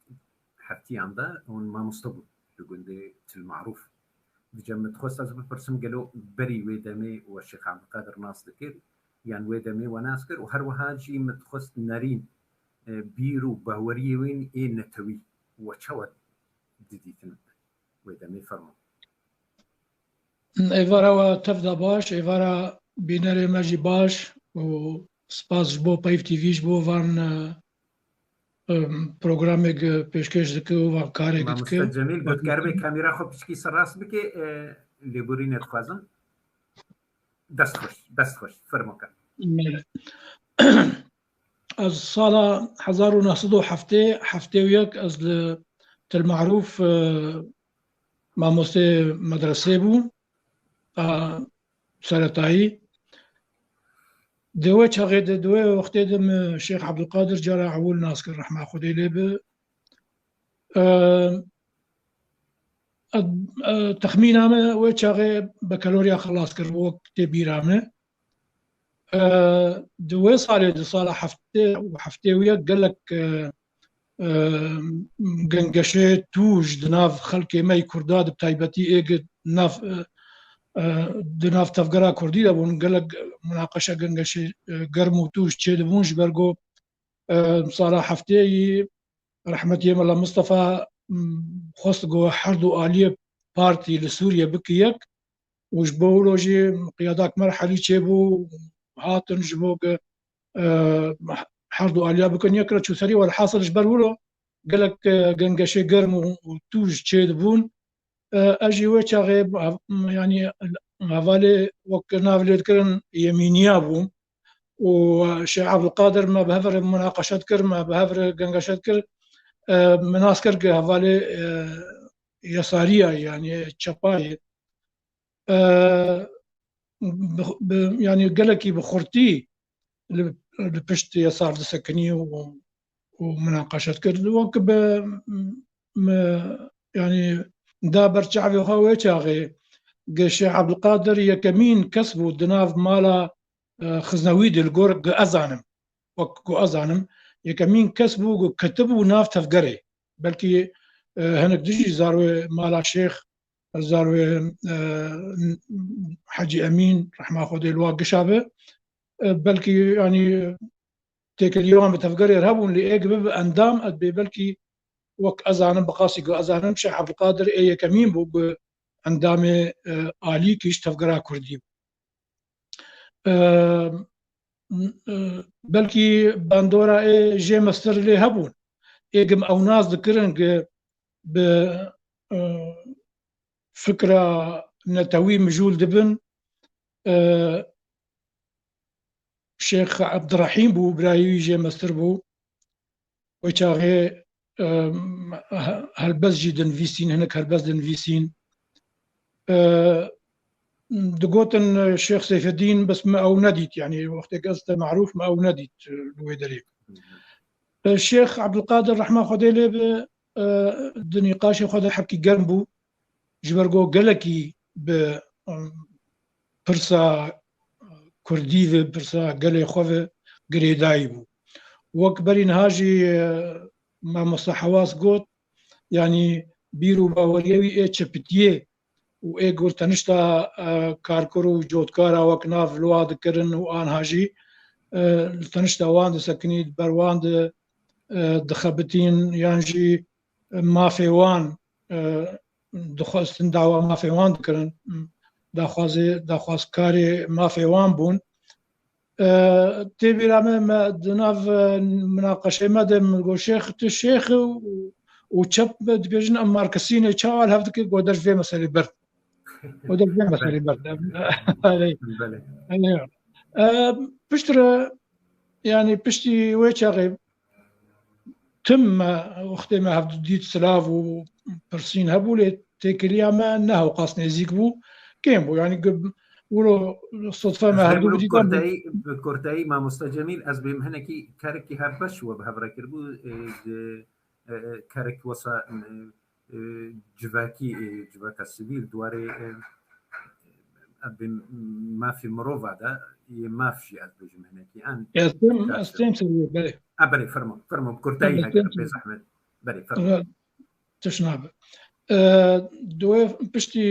heftiyan de hûn mamoste bûn li gundê Til Marûf. Dicem min dixwest ez bipirsim, gelo berî wê demê we Şêx Ebdulkadir nas dikir, yan wê demê we nas kir û her wiha jî min dixwest nerîn, e, bîr û baweriyê wîn ê netewî we çawa didîtin wê demê? Fermo. Êvara we tev de baş, êvara bînerê me jî baş û spas ji bo Peyv T V ji bo van, e, em, programek, e, pêşkêş dike û van karek dike. Mamoste Cemîl, got keribê kamera xwe piçkî ser rast bike, e, lêborînê dixwazim. Dest xweş, dest xweş. Fermo ke. Ez sala hezar û neh sed û heftê, heftê û yek ez li Til Marûf, e, mamostê medresê bûm, a, seretayî. Di wê çaxê de, di wê wextê de min Şêx Ebdulkadir cara ewil nas kir, rehma Xwedê lê bi. E, e, e, texmîna me wê çaxê bekalorya xilas kir, wek tê bîra me. E, di wê salê, di sala heftê û heftê û yek gelek, e, e, gengeşê tûj di nav xelkê me yî Kurda, di taybetî êg nav, e, e, di nav tevgera Kurdî de bûn, gelek munaqeşe gengeşê, e, germ û tûj çêdibûn, ji ber ku, e, sala heftê yî rehmetiyê Mela Mistefa, m, xwest ku her du aliyê partî li Sûriye bike yek û ji bo wilo jî qiyadak merhelî çêbû, hatin ji bo ku, e, her du aliya bikin yek re çûserî. Welhasil ji ber wilo gelek, e, gengeşê germ û, û tûj çêdibûn. E, ez jî wê çaxê, yanî, hevalê wek nav lê dikirin yemîniya bûm û Şêx Ebdulkadir me bi hev re munaqeşe dikir, me bi hev re gengeşe dikir. E, min nas kir ku hevalê, e, yesariya, yanî çepayê. E, bi, bi, yanî gelekî bi xurtî li, li pişt yesar disekinî û, û munaqeşe dikir. Wek bi, mi, yanî da ber çavê xwe wê çaxê, ge Şêx Ebdulkadir yekemîn kes bû di nav mala, e, xiznewî de, li gor ge ez zanim. Wek ku ez zanim, yekemîn kes bû ku ketibû nav tevgerê. Belkî, e, hinek dijî zarwê mala Şêx, zarwê, e, Hecî Emîn, rehma Xwedê li wa gişa be. E, belkî, yanî, têkilî wan bi tevgerê re hebûn, lê ê gi bibe endam, ez bê belkî wek ez zanim, bi qasî ku ez zanim, Şêx Ebdulkadir ê yekemîn bû ku endamê, e, alîkî ji tevgera Kurdî bû. E, e, belkî bandora ê jê mestir lê hebûn. Ê gim ew nas dikirin ki bi, e, fikra netewî mijûl dibin. E, Şêx Ebdirehîm bû, birayê wî jê mestir bû. Wê çaxê, e, he-, helbest jî dinivîsîn, hinek helbest dinivîsîn. E, digotin Şêx Seyfeddîn, bes me ew nedît, yanî wextê ez te marûf me ew nedît, e, li wê derê. E, Şêx Ebdulkadir rehma Xwedê lê bi, e, di nîqaşê xwe de hebkî germ bû. Ji ber ku gelekî bi, em, pirsa Kurdî ve, pirsa gelê xwe ve girêdayî bû. Wek berî niha jî, e, mamoste Hewas got, yanî bîr û baweriyê wî ê çepitiyê, û ê gur tenişta, e, karkur û cotkara wek nav li wa dikirin û anha jî, e, li tenişta wan disekinî, di ber wan di, e, dixebitîn yan jî mafê wan, e, dixwestin dawa mafê wan dikirin, daxwazê, daxwazkarê mafê wan bûn. E, tê bîra me, me di nav, e, minaqeşê me de min got, "Şêx, tu şêx û, û çep dibêjin em markisî ne, çawa li hev dike?" Got, "Der ji vê meselê berd." Got, "Der ji vê meselê berd." Erê. Belê. Erê. E, piştre, yani piştî wê çaxê tim me, wextê me hevdû dît, silav û pirsîn hebû, lê têkiliya me ne hewqas nêzîk bû, kêm bû. Yani, gu-, wilo sodfe me Ez hevdû bêjim, bi dîtan bû. Kurtayî, bi kurtayî, mamosta Cemîl, ez bêm hinekî karekî hevbeş we bi hev re kiribû, e, di, e, e, karek wesa, e, e, civakî, e, civaka sivîl, di warê, e, e, mafê mirova de, yê maf jî ez bêjim hinekî. An Ez têm, ez têm ser wê, belê. A, belê, fermo, fermo, bi kurtayî Ez heger têm bê ser zehmet. Belê, fermo. Tişt nabe. E, di wê piştî,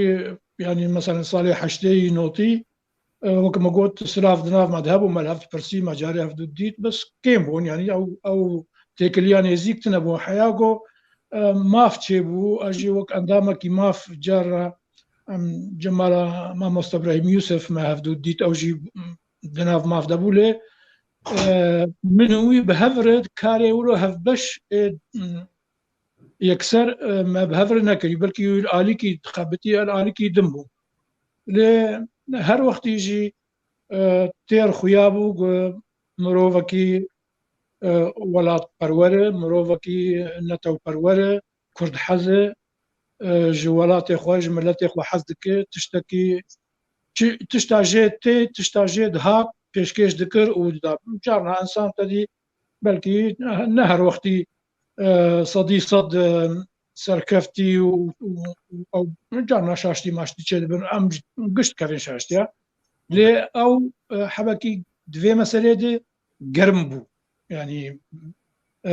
yani, mesela salê heştê notî, e, wek me got, silav di nav me de hebû, me li hev dipirsî, me carê hev dû dît, bes kêm bûn, yani ew, ew têkiliya nêzîk tune bû. Heya ku, e, maf çêbû, ez jî wek endamekî maf car re, em, cemala mamosta Brahîm Yûsif me hev dû dît, ew jî, m, di nav maf de bû, lê, e, min û wî bi hev re karê wilo hevbeş ê, m, yekser, e, me bi hev re nekirî, belkî wî li alîkî dixebitî, li alîkî din bû. Lê her wextî jî, e, têr xuya bû ku mirovekî, e, welatperwer e, mirovekî netewperwer e, kurdhez e, e, ji welatê xwe, ji miletê xwe hez dike, tiştekî, çi, tişta jê tê, tişta jê dihat pêşkêş dikir û dida. Carna insan te dî belkî ne her wextî, e, sedî sed, e, serkeftî û, û, û ew carna şaştî maştî çêdibin, em gişt dikevin şaştiya. Lê ew, e, hebekî di vê meselê de germ bû. Yani, e,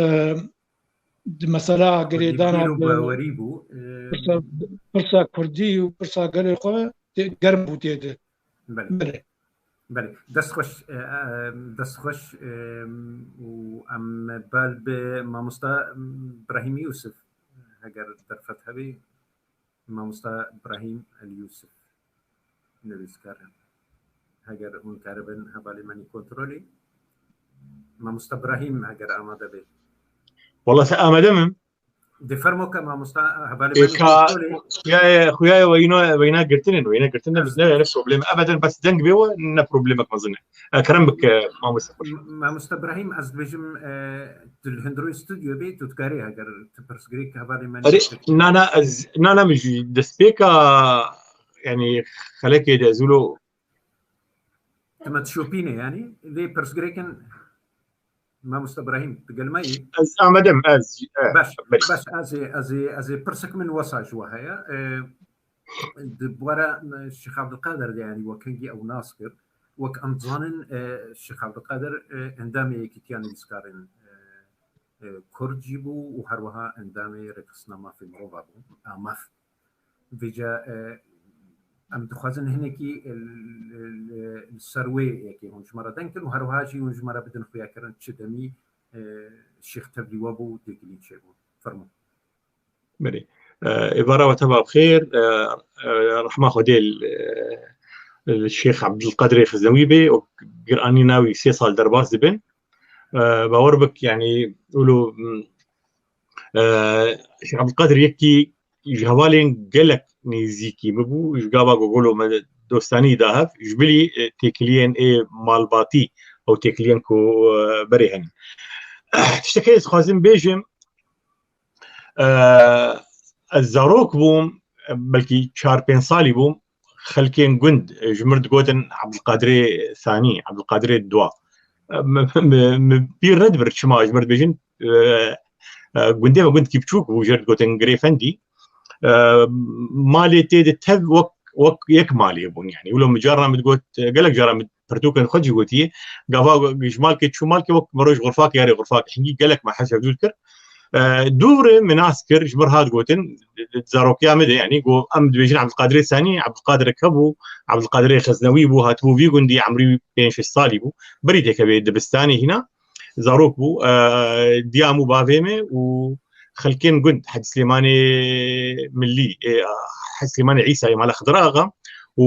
di mesela girêdana pîr û bawerî bû, e, pirsa, pirsa kurdî û pirsa gelê xwe tê, germ bû tê de. Belê. Belê. Belê. Dest xweş, e, e, dest xweş, e, û em bal bi mamosta Brahîm Yûsif, heger derfet hebî, mamosta Brahîm El Yûsif, nivîskar in. Heger hûn karibin hevalê me nî kontrolê. Mamosta Brahîm, heger amade bê. Wala se amade min. Di fermo ke mamosta hevalê me nî Êka kontrolê. Xuyaye, xuyaye weyno, weyna girtinin, weyna girtinin Ez ne, ne problem. Ebeden bes deng bê we, ne problemek mezin e. E, kerem bik, e, mamosta xweş. M-, mamosta Brahîm, ez dibêjim, e, tu li hundirê stûdyo bê, tu dikarî heger tu pirsgirêk hevalê me Erê, nî na, na, ez, na, na, min jî destpêka, yani, xelekê de ez wilo Tu me dişopîne yani. Lê pirsgirêkin mamosta Brahîm, tu gel me yî? Ez amadedim, ez, e, Baş, belê. Baş, ez ê, ez ê, ez ê pirsek min wesa ji we heye. E, di bara, e, Şêx Abdulkadir de yani wek hingî ew nas kir. Wek em dizanin, e, Şêx Abdulkadir, e, endamê Yekîtiya Nivîskarên, e, e, Kurd jî bû û her wiha endamê Rêkxistina Mafê Mirova bû, AMAF. Vêca, e, em dixwazin hinekî, e, li, li, li ser wê yekê hûn ji me re deng kin û her wiha jî hûn ji me re bidin xuyakirin çi demî, e, Şêx tevlî we bû, têkilî çêbû. Fermo. Belê. E, êvara we teva bi xêr. E, e, rehma Xwedê li, e, li Şêx Ebdulqadirê Xiznewî bê û giranîna wî sê sal derbas dibin. E, bawer bik, yani, wilo, m, e, Şêx Ebdulqadir yekî ji hevalên gelek nêzîkî min bû, ji gava ku gelo me dostanî da hev, ji bilî, e, têkiliyên ê malbatî ew têkiliyên ku, e, berê hene. Tiştekê ez dixwazim bêjim, e, ez zarok bûm, belkî çar pênc salî bûm, xelkên gund, e, ji mir digotin Ebdulqadirê Sanî, Ebdulqadirê Dua. E, mi, mi, mi bîr nedibir çima ji mir dibêjin, e, e, gundê me gundkî biçûk bû, jê re digotin Girêfendî. E, malê tê de tev wek, wek yek malê bûn, yani. Wilo min carna min digot, e, gelek caran min pirtûkên xwe jî gotiye, gava ji malkê çû malkê wek mero ji xurfakê yarê xurfakê. Hingî gelek me hez hevdû dikir. E, dûrê min nas kir, ji mir hat gotin, di, di zarokiya min de, yanî, got, em dibêjin Ebdulkadirê Senî, Ebdulkadirek hebû, Ebdulkadirê Xeznewî bû, hatibû vî gundî, emrî wî pênc şeş salî bû. Berî têkevê dibistanê hîna, zarok bû, e, diya min û bavê min û xelkên gund, Hecî Silêmanê Millî, e, Hecî Silêmanê Îsayê, mala Xidir Axa û,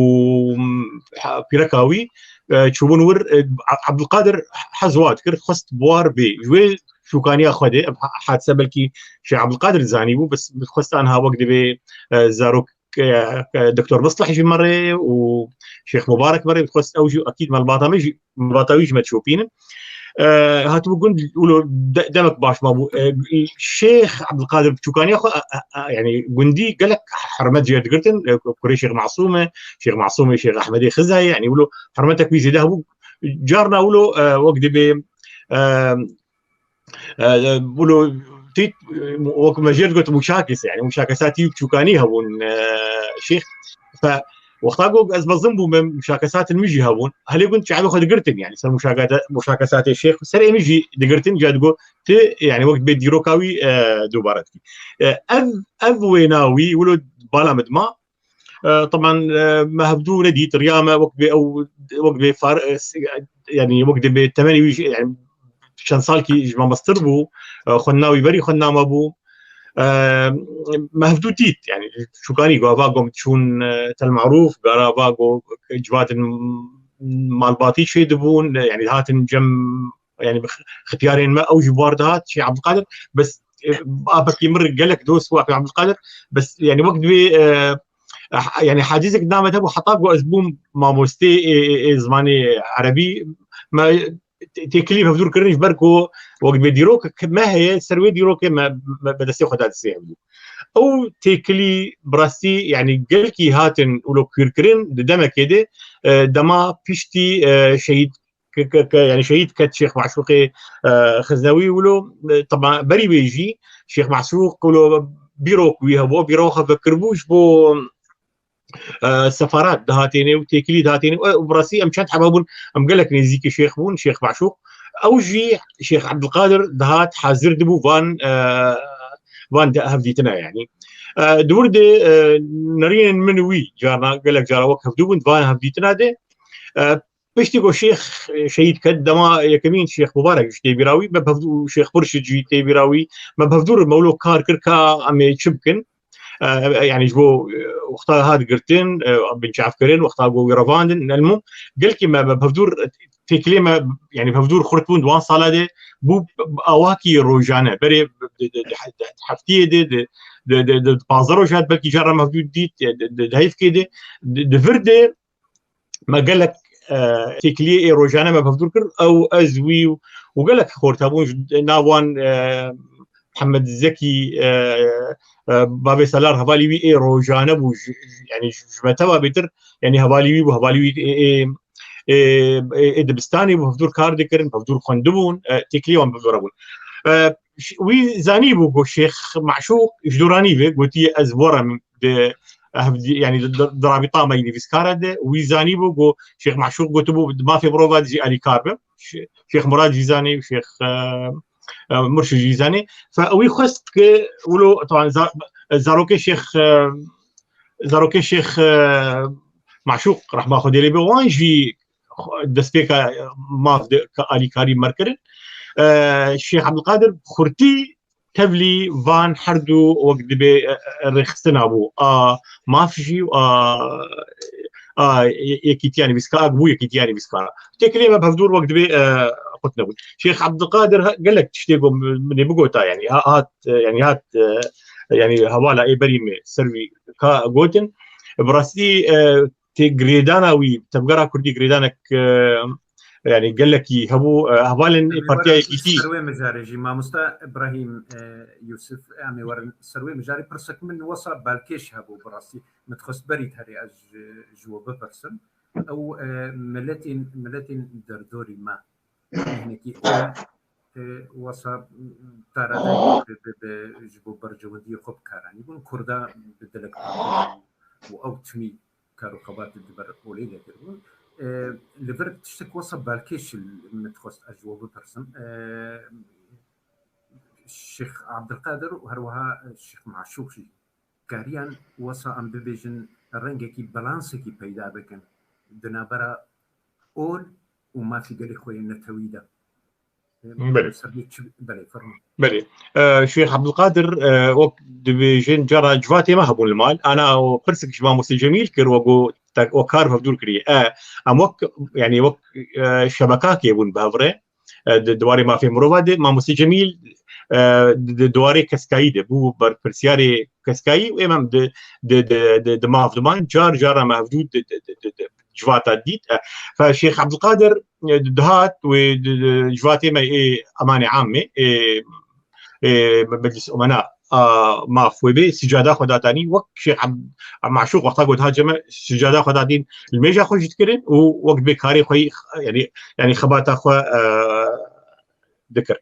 ha, pîreka wî, e, çûbûn wir, e, Ebdulkadir hez wa dikir, xwest bi war bê. Ji wê çûkaniya xwe de, ev ha-, hadise belkî Şêx Ebdulkadir zanîbû, bes xwest anha wek dibê, e, zarok, e, e, Doktor Mislih jî merê û Şêx Mubarek merê, xwest ew jî ekîd malbata me jî, malbata wî jî me dişopînin. E, hatibû gund, wilo de-, demek baş mabû. E, Şêx Ebdulkadir bi çûkaniya xwe, e, e, e, yanî gundî gelek hurmet jê digirtin. E, kurê Şêx Masûm e, Şêx Masûm e, Şêx Ehmedê Xiza ye, yanî wilo hurmetek wî zêde hebû. Carna wilo, e, wek dibê, e, e, wilo tît, e, wek me jê digot muşakis, yanî muşakesatî çûkanî hebûn, e, Şêx. Fe, wexta ku ez mezin bûm, muşakesatin min jî hebûn. Helê gund çavê xwe digirtin, yanî ser muşakete-, muşakesatê Şêx, serê min jî digirtin, ca digo, ti, yanî wek dibê dîroka wî, e, dubare dikî. E, ev, ev wêna wî, wilo bala min dima, e, teban, e, me hevdû nedît, riya me wek dibê ew, wek dibê far-, e, s-, yanî wek dibê temenê wî jî, yanî çend salkî ji me mestir bû, e, xwendina wî berî xwendina me bû. E, me hevdû dît, yanî çûkanî gava gom çûn, e, Tel Marûf, gara va go civadin malbatî çê dibûn, e, yanî hatin cem, yanî bi xitiyarên me ew jî bar dihat, Şêx Ebdulkadir, bes, e, apekî mir gelek dost û apê Ebdulkadir, bes, yanî wek dibê, e, eh, yanî hacizek namet hebû, heta ku ez bûm mamostê ê, ê, ê zimanê erebî, me tê-, têkilî hevdûr kirin, ji ber ku wek dibê dîrok me heye, ser wê dîrokê me, me, me destê xwe da destê hevdû. Ew têkilî bi rastî, yanî gelkî hatin wilo kûrkirin di demekê de, e, dema piştî, e, şehîd ke, ke, ke, yanî şehîd ket Şêx Maşûqê, e, Xiznewî wilo, e, teba berî wê jî Şêx Maşûq wilo bîrok wî hebû, bîroxa vekiribû ji bo, e, sefarat dihatêne û têkilî dihatêne. E, û bi rastî em çend heba bûn, em gelek nêzîkî Şêx bûn, Şêx Maşûq. Ew jî Şêx Ebdulkadir dihat hazir dibû van, e, van de hevdîtina, yanî. E, di wir de, e, nerînên min wî carna, gelek cara wek hevdû bûn, van hevdîtina de, e, Piştî ku Şêx, e, şehîd ket, dema yekemîn Şêx Mubarek jî tê bîra wî, me bi hevdû Şêx Murşid jî tê bîra wî, me bi hevdû re me wilo kar kir ka em ê çi bikin. E, yanî ji bo, e, wexta hat girtin, e, binçavkirin, wexta ku wî revandin, elmûm, gelkî me, me bi hevdû re têkilê me, yanî bi hevdû re xurt bûn di wan sala de, bû awakî rojane, berê di, di, di, di heftiyê de, di, di, di, di pazdeh roja de belkî cara me hevdû dît, di, di, di heyvkê de, di, di vir de, me gelek, e, têkiliyê ê rojane me bi hevdûr kir, ew, ez, wî û gelek xort hebûn, ji nav wan, e, Mihemed Zekî, e, e, Babê Selar hevalî wî ê rojane bû, ji, ji, yanî ji, ji me teva bêtir, yanî hevalî wî bû, hevalî wî ê, ê, ê, ê, ê dibistanê bû, hevdûr kar dikirin, hevdûr xwendibûn, e, têkiliyê wan bi hevdûr hebûn. E, ş-, wî zanîbû ku Şêx Maşûq ji dûranî ve gotiye, ez werim, di, eh, di, yanî di, di, di rabîta me yî nivîskara de, wî zanîbû ku Şêx Maşûq gotibû, di mafê mirova de jî alîkar bim. Ş-, Şêx Murad jî zanî, Şêx, eh, eh, Murşid jî zanî. Fe wî xwest ki wilo, taban, za-, zarokê Şêx, eh, zarokê Şêx, eh, Maşûq, rehma Xwedê lê be, wan jî xwe-, destpêka maf de, ka alîkarî me kirin. Eh, Şêx Ebdulkadir xurtî tevlî van her du wek dibê, e, e, rêxistina bû. A maf jî û a, a ye-, yekîtiya nivîskar, a bû yekîtiya nivîskara. Têkilê me bi hevdûr wek dibê, e, qut nebûn. Şêx Ebdulkadir ha-, gelek tiştê ku min ê bigota, yanî ha-, hat, e, yanî hat, e, yanî hevala ê berî me ser wî ka gotin. Bi rastî, e, tê girêdana wî, tevgera Kurdî girêdanek, e, yanî gelekî hebû, e, hevalên Partiya Yekîtî. Ser wê mijarê jî, mamosta Îbrahîm, e, Yûsif, em ê werin ser wê mijarê. Pirsek min wesa balkêş hebû bi rastî. Min dixwest berî herê ez ji, ji we bipirsim. Ew, e, miletên, miletên derdorî me. Hinekî em, e, wesa, m, taradayî bi, bi, bi, ji bo berjewendiyê xwe bikaranîbûn. Kurda bi dilek û ew timî kar û xebat di ber olê de kiribûn. E, li vir tiştek wesa balkêş min dixwest ez ji we bipirsim. E, Şêx Abdilqadir û her wiha Şêx Maşûq jî kariyan wesa em bibêjin rengekî balansekî peyda bikin di navbera ol û mafî gelê xwe yê netewî de. Belê. Belê, fermo. Belê. E, Şêx Abdulqadir, e, wek dibêjin cara civatê me hebûn li mal. Ana û pirsek ji Mamoste Cemîl kir, we got, tek, we kar hevdûr kiriye. E, em wek, yani wek, e, şebekakê bûn bi hev re. E, di, di warê mafê mirova de, Mamoste Cemîl, e, di, di, di warê keskayî de bû, berpirsiyarê keskayî û êmem di, di, di, di, di maf diman, car cara me hevdû di, di, di, di, di, civata dît. E, fe Şêx Abdulkadir, e, dihat wê di, di, civatê me ê emanê amê, ê, ê, Meclis Umena a maf wê bê, sicada xwe datanî, wek Şêx Ab-, Maşûq wexta got ha ceme, sicada xwe datîn, li mêja xwe jî dikirin û wek bê karê xwe yî, yani, yani xebata xwe, e, dikir.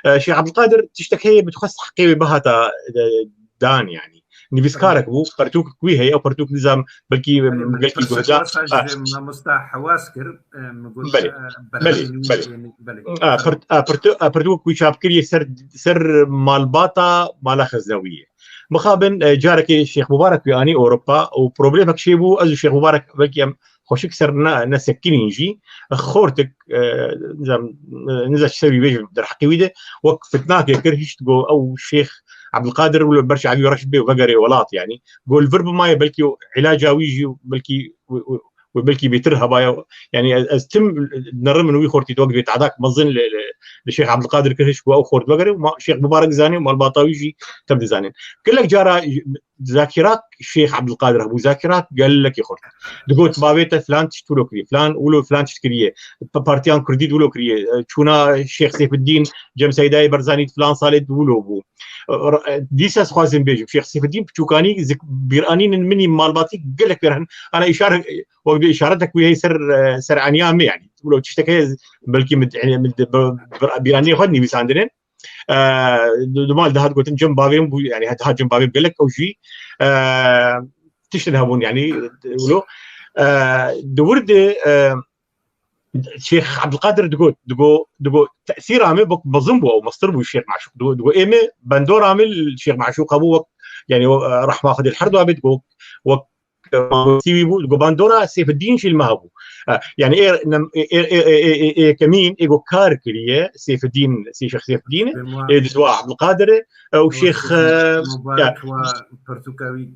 E, Şêx Abdulkadir tiştek heye bi dixwest heqê wê bihata, e, dan, yani. Nivîskarek bû, pertûk wî heye, ew pertûk nizam belkî, em, gelkî guhda. Mamosta Hewaz kir, e, min got, belê, e, belê, belê. A, pert-, a, pertû-, a, pertûk wî çap kiriye ser, ser malbata mala xeznewiyê. Mixabin, e, carekê Şêx Mubarek wî anî Ewropa û problemek çêbû, ez û Şêx Mubarek belkî em xweşik ser ne, nesekinîn jî. Xortik, e, nizam, e, niza çi ser wî bêjim derheqê wî de, wek fitnakê kir, hişt got ew Şêx Abdulkadir wilo ber çavî reş bê û vegerê welat, yani. Got li vir bimaye, belkî îlaca wî jî, belkî, wê, wê, wê belkî bêtir hebaya. Yani ez, ez tim nerimin wî xortî wek bê tadak mezin li, li, li Şêx Abdulkadir kir, hişt got ew xort vegere û ma-, Şêx Mubarek zanî û malbata wî jî tev dizanin. Gelek cara zakirat Şêx Abdulkadir hebû, zakirat gelekî xurt. Digot, bavê te filan tişt wilo kiriye, filan wilo, filan tişt kiriye. Pa-, partiyan kurdî wilo kiriye. E, çûna Şêx Seyfeddîn cem Seydayê Berzanî filan salê wilo bû. E, r-, e, dîsa ez xwazim bêjim, Şêx Seyfeddîn piçûkanî zik-, bîranînin minî malbatî gelek pêr hin. Ana îşare, wek bê îşaretek wî heye ser, e, ser aniya me, yani. Wilo tiştek heye, belkî min, yani, min de, bi, bi, bîranî xwe nivîsandine. E, di, di mal dihat gotin cem bavê min bû, yani, dihat cem bavê min gelek ew jî, e, tiştin hebûn, yani, wilo. E, di wir de, e, Şêx Abdulkadir digot, digo, digo, tesîra me bok mezin bû, ew mestir bû Şêx Maşûq. Digo, digo, ê me bandora me li Şêx Maşûq hebû wek, yani, o, e, rehma Xwedê li her du bê, digo, wek Sîwî bû, digo bandora Seyfeddîn jî li me hebû. E, yani ê, nem-, ê, ê, ê, ê, ê, ê yekemîn, ê go kar kiriye, Seyfeddîn, Sê-, Şêx Seyfeddîn, ê di dua Abdulkadir, e, û Şêx, e, Mubarek ya. Wa pertûka wî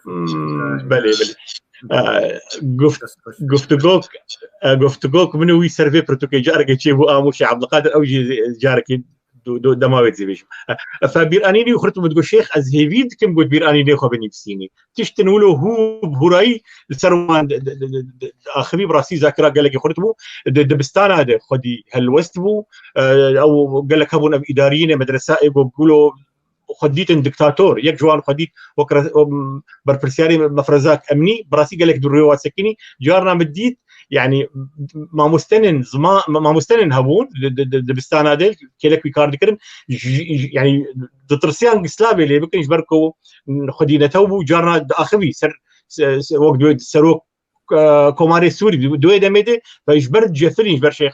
Hmm, belê, belê. E, guft-, guftugok, e, guftugok min û wî ser vê pertûkê carekê çêbû, a Mûşê Abdulkadir, ew jî carekê do, do, dema wê dizê bêjim. E, e, fe bîranînî xurt min digot, Şêx, ez hêvî dikim, got, bîranînê xwe binivîsînî. Tiştin wilo hû bi hûrayî li ser wan di, di, di, di, di, axivî bi rastî zakira gelekî xurt bû. Di dibistana de xwedî helwest bû. E, ew gelek hebûn ev îdariyînê medresa ê got, wilo xwe dîtin diktator. Yek ji wan xwe dît wek re-, em, berpirsiyarê mefrezak emnî, bi rastî gelek dûrê wa sekinî. Carna min dît, yani, mamostenên zima-, ma-, mamostenên hebûn di, di, di, dibistana de, kêlek wî kar dikirin, ji, ji, yani, ditirsiyan slavê lê bikin, ji ber ku xwedî netew bû, carna diaxivî ser, se-, se-, wek diwê serok, e, Komarê Sûrî, di, di wê demê de, ve ji ber cefirîn, ji ber Şêx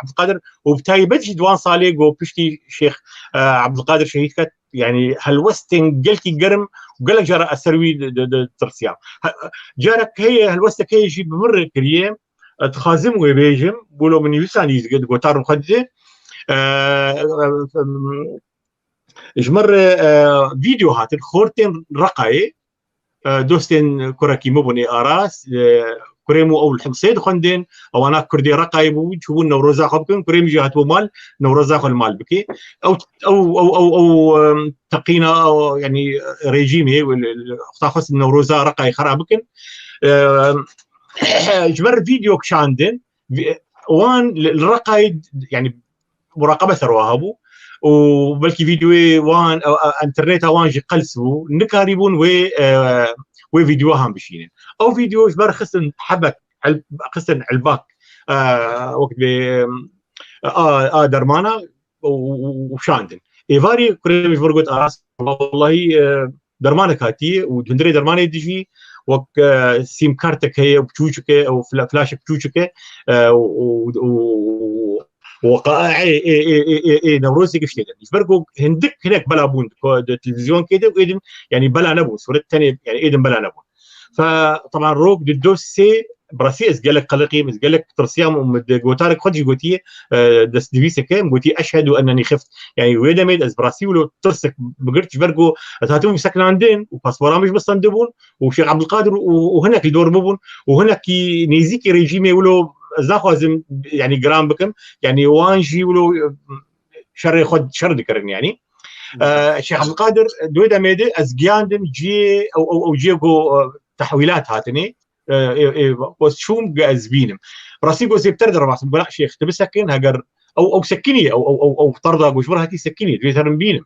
Abdulkadir û bi taybet jî di wan salê ku piştî Şêx, e, Abdulkadir şehîd ket, yani, helwestên gelkî germ û gelek cara ez ser wî di, di, di tirsiyam. He, carek heye, helwestek heye jî bi min re kiriye. E, dixwazim wê bêjim, wilo min nivîsandî di gotarên xwe dide. E, e, ji min re, e, vîdeo hatin, xortên Reqayê, e, dostên kurekî min bûn ê Aras, e, kurê min ew li Himsê dixwendin, ewana kurdê Reqayê bû, çûbûn Newroza xwe bikin, kurê min jî hatibû mal, Newroza xwe li mal bike. Ew, ew, ew, ew, ew, em, teqîna, ew, yani, rejîmê, wexta xwest Newroza Reqayê xera bikin. E, ji ber vîdeo kişandin, vî-, wan li, li Reqayê, yani, muraqebe ser wa hebû û belkî vîdeoyê wan, e, e, înterneta wan jî qels bû, nikarîbûn wê, e, wê vîdeohan bişînin. Ew vîdeo ji ber xistin hebek, el-, xistin elbak, e, wek dibê, e, a, a dermana û, û, û, û şandin. Êvarî kurê min ji vir got, Aras, wellahî, e, dermanek hatiye û di hundirê dermanê dijî wek, e, sîm kartek heye, biçûçik e, ew fla-, flaşek biçûçik e, e, û, û, û, weqaê ê, ê, ê, ê, ê Newrozê giş tê de. Ji ber ku hindik hinek bela bûn di ko-, di televîzyonkê de û êdin, yanî bela nebûn. Sûret tenê, yanî êdin bela nebûn. Fe, teban rok di do sê, bi rastî ez gelek qeleqîm, ez gelek tirsiyam û min di gotarek xwe jî gotiye, e, destnivîseke, min gotiye, "Eşhedû ennenî xift." Yanî wê demê de ez bi rastî wilo tirsek bigirt, ji ber ku ez hatibûm sekinandin û paspora min jî bi stendibûn û Şêx Ebdulkadir û, û hinek li dor min bûn û hinekî nêzîkî rejîmê wilo ez naxwazim, yanî giran bikim. Yanî wan jî wilo, e, şerê xwe şer dikirin, yanî. E, Şêx Ebdulkadir, di wê demê de ez giyandim cihê ew, ew, ew cihê ku, e, tehwîlat hatine, e, e, e, ku ez çûm, ku ez bînim. Rastî ku zêpter derbas bûm, ku na Şêx, tu bisekin, heger ew, ew sekinî, ew, ew, ew, ew terda ku ji vir hatî sekinî, divê herin bînim.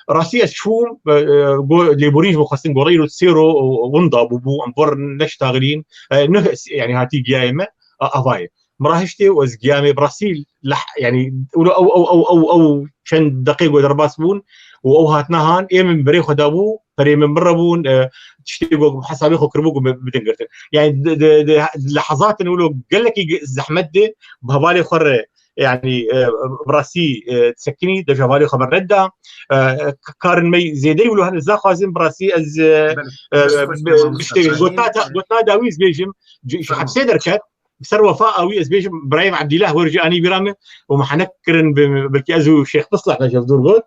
Rastî ez çûm, e, e, go-, lêborîn ji min xwestin, goreyî ro sêro, e, winda bû, bû, em vir neştaxilîn, e, ne, yanî hatî giyayê me, a, avayê. Min rahiştê û ez giya me bi rastî leh-, yanî, ew, ew, ew, ew, ew, ew çend deqê ku derbas bûn û ew hatine han, ê min berê xwe dabû, perê min min re bûn, e, tiştê ku hesabê xwe kiribû ku bi-, bidin girtin. Yanî, di, di, di, di lehezatin wilo gelekî gi-, zehmet de bi hevalê xwe re, yanî, e, bi rastî, e, sekinî, de ji hevalê xwe min red da. E, k-, karin me zêdeyî wilo hene, ez naxwazim bi rastî ez, e, Belê, e, dest xweş be, be, Mamosta tiştê Şahin. Gotina, e, gotina dawî ez bêjim, ji, ji Tamam. hepsê derket, bi ser wefa awî ez bêjim, Birahîm Ebdîllah wer jî anî bîra min û me henek kirin, bi-, belkî ez û Şêx Mislih ne ji hev dûr got.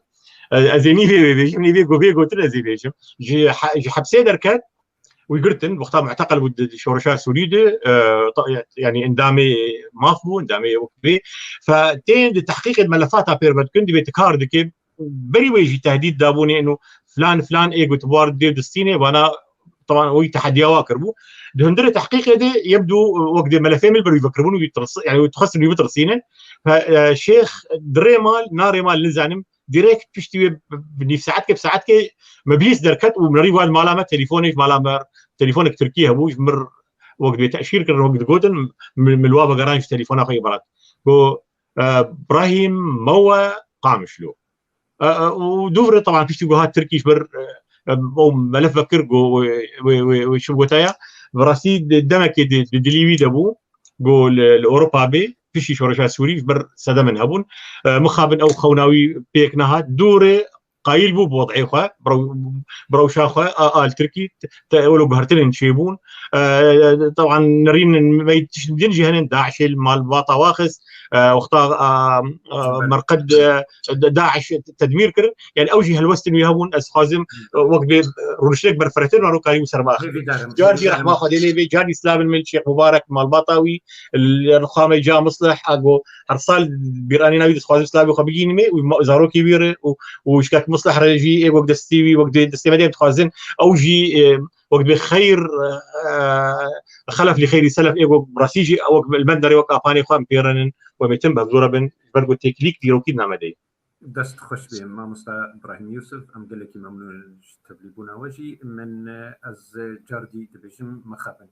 E, ez ê nîvê wê bêjim, nîvê ku vê gotin ez ê bêjim. Ji he-, ji hepsê derket, wî girtin, wexta muteqel bû di, di şoreşa Sûrî de, e, ta-, yanî endamê maf bû, endamê wek vê. Fe tên di tehqîqê melefata pêr ve dikin, divê ti kar dike, berî wê jî tehdîd dabûnê ino filan filan ê got war dê distînê, vana teban wî tehediya wa kiribû. Di hundirê tehqîqê de yebdû wek dê melefê min li ber wî vekiribûn, wî tirs-, yanî wî dixwestin wî bitirsînin. Fe, e, Şêx di rê mal, na rê mal nizanim, direkt piştî wê bi, bi nîv saetkê, bi saetkê me bihîst derket û min rî wan mala me, telefonê ji mala me, telefonek Tirkî hebû, ji mir wek dê teşhîr kirin, wek digotin, min, min li wa vegeran ji telefona xwe îbaret. Got, e, Brahîm Mewe Qamişlo. E, e, û dûvre teban piştî ku hat Tirkî ji ber, e, e, ew melef vekir ku wê, wê, wê, wê çi bigotaya, bi rastî de-, demekê di, di dilî wî de bû, ku li, li Ewropa bê, piştî şoreşa Sûrî ji ber sedemên hebûn. E, mixabin ew xewna wî pêk nehat, dûre qayîl bû bi wed'ê xwe, bi rew-, bi rewşa xwe, a, a li Tirkî, te, te wilo guhertinên çêbûn. E, teban nerîn me tişt din jî hene, DAIŞê li malbata wa xist, e, wexta, a, a, Belê. merqed, e, DAIŞ tedmîr kirin. Yanî ew jî helwestin wî hebûn, ez dixwazim, e, wek bê, e, rûniştek berfirehtir wan û karî wî ser biaxivin. Hêvîdar im, Car jî hêvîdar im. Rehma Xwedê lê bê, car îslamin min Şêx Mubarek, malbata wî, li Rixamê ca Mislih, a go her sal bîranîna wî dixwazim silavê xwe bigînimê û ma-, zarokê wî re û, û şikek Mislih re jî ê wek destê wî, wek dê-, destê me dê em dixwazin. Ew jî, e, wek dê xeyr, e, e, xelef li xeyrî selef ê wek rastî jî ew wek li benderê wek apanê xwe em pêrenin û em ê tim bi hevdû re bin, ji ber ku têkilîk dîrokî di name de ye. Dest xweş bê, mamosta Ibrahîm Yûsif, em gelekî memnûn in ji tevlîbûna we jî. Min, e, ez cardî dibêjim mixabin.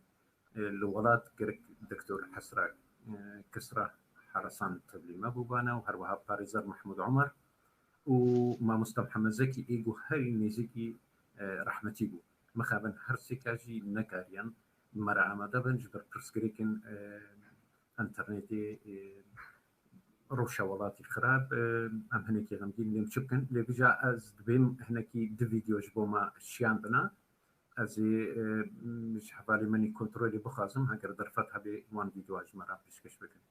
E, li welat gerek Doktor Hesra, e, Kisra Herasan tevlî me bûbane û her wiha parêzer Mehmûd Omer û mamosta Mihemed Zekî ê ku herî nêzîkî, e, rehmetî bû. Mixabin her sêka jî nekariyan me re amade bin ji ber pirsgirêkên, e, înternetê, e, rewşa welatî xirab, e, em hinekî xemgîn, lê em çi bikin? Lê vêca ez dibêm hinekî du vîdeo ji bo me şiyandina. Ez ê, e, ji hevalê min î kontrolê bixwazim, heger derfet hebe wan vîdeoya ji me re pêşkêş bikin.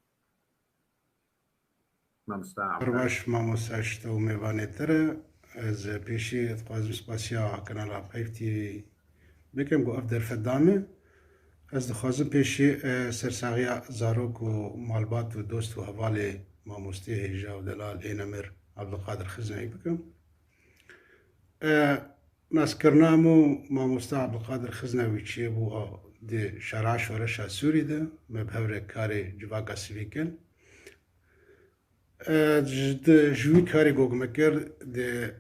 Mamosta Her Abdullah. Baş, mamosta Şito û mêvanê te re. Ez pêşî dixwazim spasiya kanala Peyv T V bikim ku ev derfet da me. Ez dixwazim pêşî, e, sersaxiya zarok û malbat û dost û hevalê mamostê hêja û delal ê nemir Abdulkadir Xiznewî bikim. E, naskirina min û mamosta Abdulkadir Xiznewî çêbû a di şera şoreşa Sûrî de, me bi hev re karê civaka sivîl kir. E, ji, di, ji wî karê ku me kir, di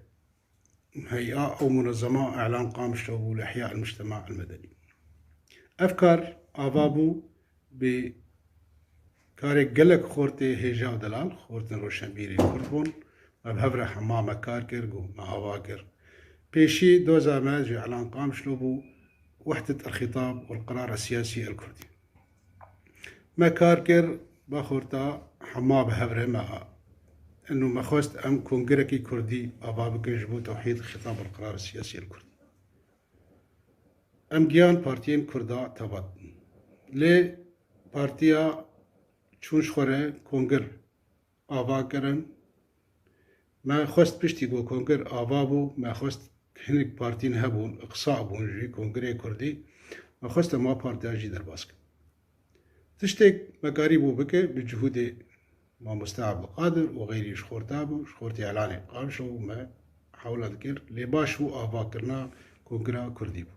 heya ew munezema Elan Qamişlo bû li Ihya el Mujtema el Medeni. Ev kar ava bû bi karê gelek xortê hêja û delal, xortên roşenbîrê Kurd bûn. Me bi hev re hema me kar kir, ku me ava kir. Pêşî doza me ji Elan Qamişlo bû, Wehdet el Xîtab wal Qerar el Siyasî el Kurdî. Me kar kir, ba xorta hema bi hev re me Eno me xwest em kongirekî kurdî ava bikin ji bo tewhîd, xîtab û qirara siyasî li Kurd. Em giyan partiyên kurda tevat. Lê partiya çûn ji xwe re kongir ava kirin. Me xwest piştî ku kongir ava bû, me xwest hinek partîn hebûn, iqsa bûn ji kongirê kurdî. Me xwest em wa partiya jî derbas kin. Tiştek me karîbû bike bi cihûdê mamoste Abdulkadir û xeyrî ji xorta bû, ji xortê Elanê Qamişlo û me hewla dikir. Lê baş bû, avakirina kongira kurdî bû.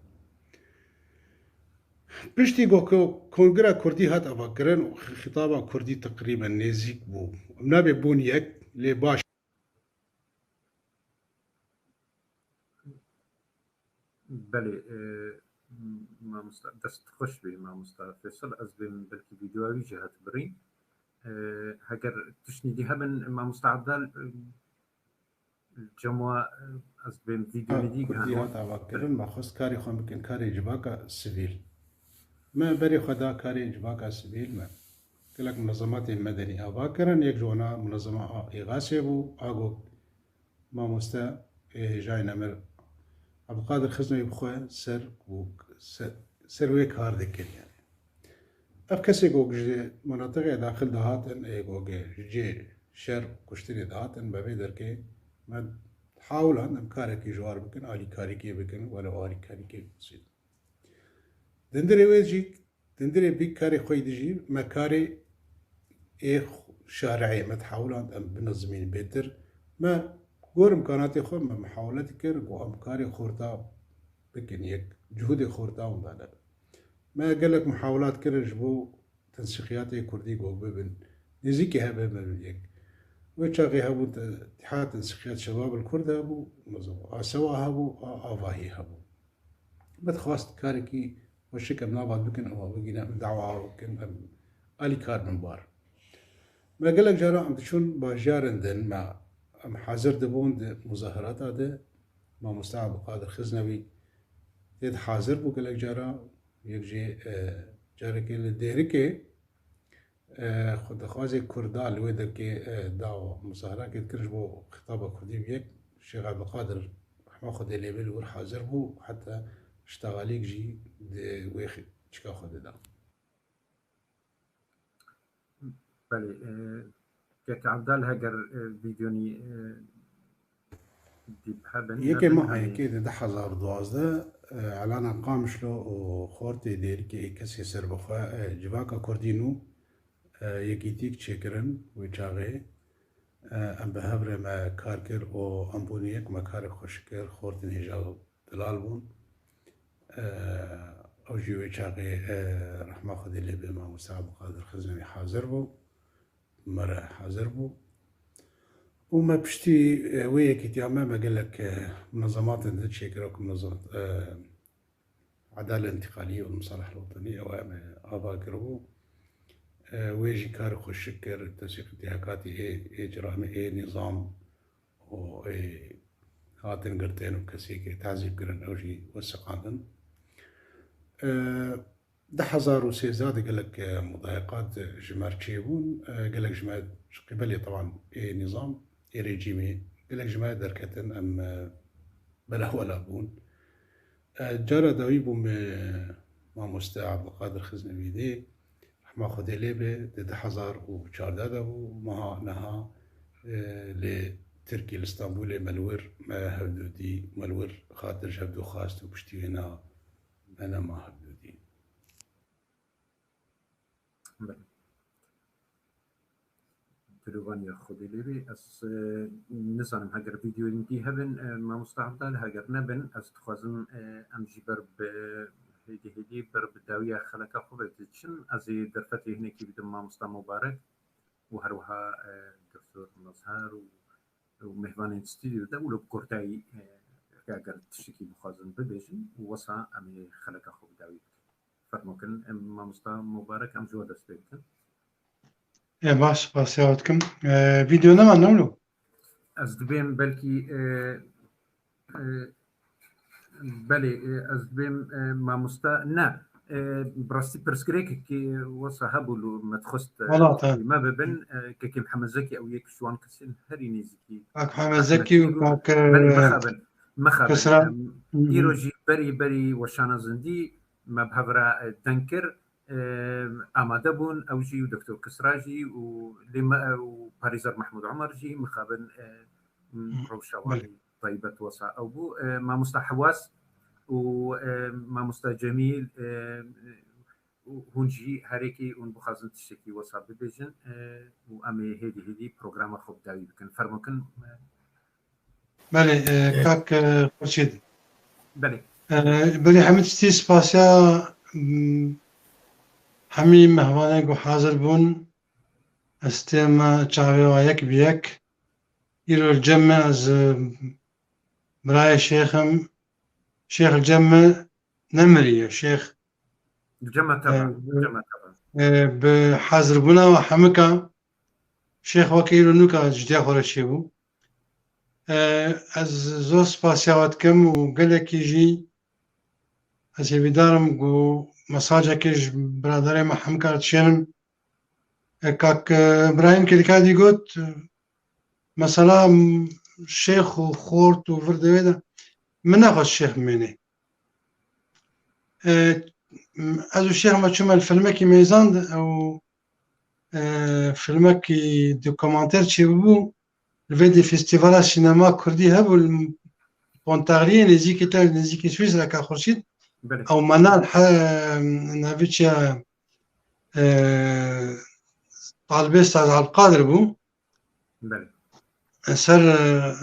Piştî ku ko-, kongira kurdî hat avakirin û xi-, xitaba kurdî teqrîben nêzîk bû. Em nabê bûn yek, lê baş. Belê, e, mamosta, dest xweş bê, mamosta Feysel. Ez bêm belkî vîdeoya wî jî hat birîn. E, heger tiştî dî hebin, mamosta Abdal, e, cema, e, ez bêm vîdeoyê dî kurdî gihandin. Hat avakirin, me xwest karê xwe bikin, karê civaka sivîl. Me berê xwe da karê civaka sivîl me. Gelek munezematên medenî ava kirin, yek ji wana munezema a Îxasê bû, a got, Mamoste, ê, hêjayî nemir Abdulkadir Xiznewî bi xwe ser û se-, ser wê kar dikin yani. Ev kesê ku ji menatiqê daxil dihatin, ê, ku ji cê şer kuştinê dihatin, me vê derkê me hewlan em karekî ji war bikin, alîkarîkê bikin, welew alîkarîkê besît. Dindirê wê jî, dindirê vî karê xwe yî dijî, me karê ê xu-, şareyê me dihewiland, em binizimîn bêtir. Me gor imkanatê xwe me mihawle dikir ku em karê xorta bikin yek, cihûdê xorta winda nebe. Me gelek mihawlat kirin ji bo tensiqiyatê kurdî ku bibin, nêzîkî hebe me bin yek. Wê çaxê hebû te-, Îtîhad Tensiqiyat Şebab el Kurd hebû, mezin, a sewa hebû, a avahî hebû. Me dixwest karekî xweşik em nava bikin, ewa bigîne, em dawa bikin, em alîkar bin bar. Me gelek cara em diçûn bajarin din, me, em hazir dibûn di muzaherata de, mamoste Abdulkadir Xiznewî tê de hazir bû gelek cara, yek jê, e, carekê li Dêrikê, e, xwe dixwazê Kurda li wê derkê, e, dawa muzaherakê dikir ji bo xitaba Kurdî bi yek, Şêx Abdulkadir rehma Xwedê lê be li wir hazir bû, heta ştaxalîk jî di wê xi-, çika xwe dida. Belê, e, kek Abdal heger, e, vîdeonî, e, dî hebin, Yekê hebin, meha em ê yekê di du hezar û duwazdeh, e, Elana Qamişlo û xortê Dêrikê ê kesê serbixwe, e, civaka kurdî nû, e, yekîtîk çêkirin wê çaxê. E, em bi hev re me kar kir û em bûn yek, me karê xweşik kir, xortên hêja delal bûn. E, ew jî wê çaxê, e, rehma Xwedê lê be, mamoste Abdulkadir Xiznewî hazir bû. Me re hazir bû. Û me piştî, e, wê yekîtiya me, me gelek, e, munezematên din çêkir, wek munezemat, e, Edale Întîqalî û Misalih Lotanî, ew me ava kiribû. E, wê jî kar xweşik kir, tesîqîtî hekatî ê, ê ciranê, ê nîzam û ê hatin girtin û kesê ke tezîb kirin, ew jî wesiqandin. E, Du hezar û sêzdeh de gelek, e, mudayeqat ji me re çêbûn. E, gelek ji me ji qîbelê teban ê nîzam, ê rejîmê, gelek ji me derketin, em, e, belawela bûn. E, cara dawî bûm, e, mamoste Abdulkadir Xiznewî dê, rehma Xwedê lê be, di du hezar û çardeh de bû, meha niha, e, li Tirkî, li Stenbolê me li wir, me hevdû dî, me li wir xatir ji hevdû xwest û piştî wêna me nema hevdû dî. Belê. Dilovaniya Xwedê lê bê. Ez, e, nizanim heger vîdeoyên dî hebin, e, mamosta Abdal, heger nebin, ez dixwazim, e, em jî ber bi, hêdî hêdî ber bi dawiya xeleka xwe ve diçin. Ez ê derfetê hinekî bidim mamosta Mubarek û her wiha, e, Doktor Mazhar û û mêvanên stûdyo de û li bi kurtayî, e, heger tiştekî bixwazin bibêjin û wisa em ê xeleka xwe bi dawî bikin. Fermo kin, em mamosta Mubarek, em ji we dest pê bikin. E, baş, spasiya we dikim. E, vîdeo nema, ne wilo? Ez dibêm belkî, e, e, belê, e, ez dibêm, e, mamosta, ne, E, bi rastî pirsgirêkekî wesa hebû li me dixwest, e, Wela te. me bibin, e, kekê Mihemed Zekî ew yek ji wan kesên herî nêzîkî. Kak Mihemed Zekî û kak, Belê, e, mixabin, mixabin. Kisra. Em, Hı hı. Îro jî berî berî weşana zindî me bi hev re, e, deng kir, e, amade bûn, ew jî û Doktor Kisra jî û lê me, e, û Parêzer Mehmûd Omer jî mixabin, e, m, Hı, rewşa belê. wan taybet wesa ew bû. E, mamosta Hewas û, e, mamosta Cemîl, e, û hûn jî herêkî hûn bixwazin tiştekî wesa bibêjin, e, û em ê hêdî hêdî programa xwe bi dawî bikin. Fermo kin, e, Belê, e, kak, e, Xurşîd. Belê. E, belê hemî tiştî spasiya, m, hemî mehvanê ku hazir bûn. Ez tê me çavê wa yek bi yek. Îro li cem me ez, e, birayê şêx im. Şêx li cem me nemiriye. Şêx Cema teva, e, cema teva. e, bi hazirbûna we hemika şêx weke îro nûka ji dê xwe re çêbû. E, ez zor spasiya we dikim û gelekî jî ez hêvîdar im ku mesajekê ji biraderê me hemika dişênim. E, kak, e, Îbrahîm Kêlkadî got, e, mesela, m, şêx û xort û vir de wê de min nexwest şêx bimêne. E, m, ez û şêx me çûme li filmekî mêzand, ew, e, filmekî dokumanter çêbûbû, li vê de festîvala sînema kurdî hebû, li Pontarliyê nêzîkî te, nêzîkî Swîsreka Xurşîd. Belê. Ew mena he, navê çi ye, e, talibê Saz Abdulkadir bû. Belê. Ser, e,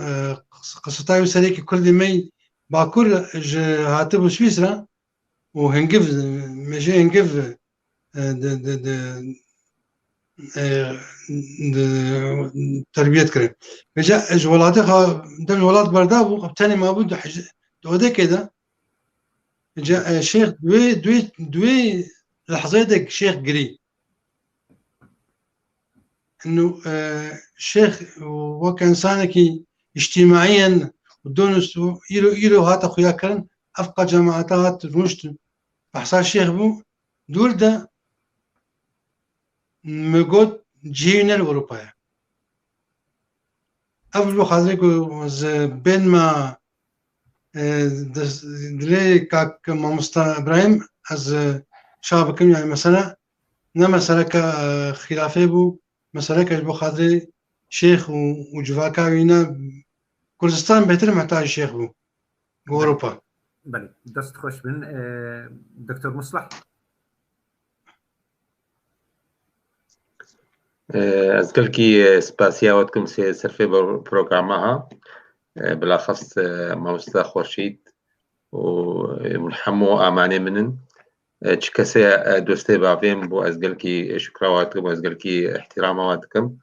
e, qisitayê û serêkî kurdî me yî Bakur ji hatibû Swîsra û hingiv, me jê hingiv, e, di, di, di, e, di, terbiyet kirin. Vêca ji welatê xwe, dev ji welat berda bû, ev tenê mabû di hij-, di odekê de. Vêca, e, şêx di wê, di wê, di wê lehzeyê de şêx girî. Ino, e, şêx wek insanekî îctîmaiyen û donist û îro, îro hate xuyakirin, ev qet cemaeta hat rûniştin. Behsa şêx bû, dûr de mi got cihê wî ne li Ewropa ye. Ev ji bo xatirê ku ji bên me, e, di, dilê kak mamosta Îbrahîm ez, e, şa bikim, yani mesele ne meseleke, e, xîlafê bû, meseleke ji bo xatirê şêx û, û civaka wî ne Kurdistan bêtir mehtac şêx bû. Ewropa. Belê, dest xweş bin. E, Doktor Muslah. E, ez gelkî, e, spasiya we dikim sê serfê bo programa ha. E, bilaxas, e, mamosta Xurşîd û, e, hûn hemû amanê min in. E, çi kesê, e, dostê bavê min bû, ez gelkî şukra we dikim, ez gelkî îhtîrama we dikim.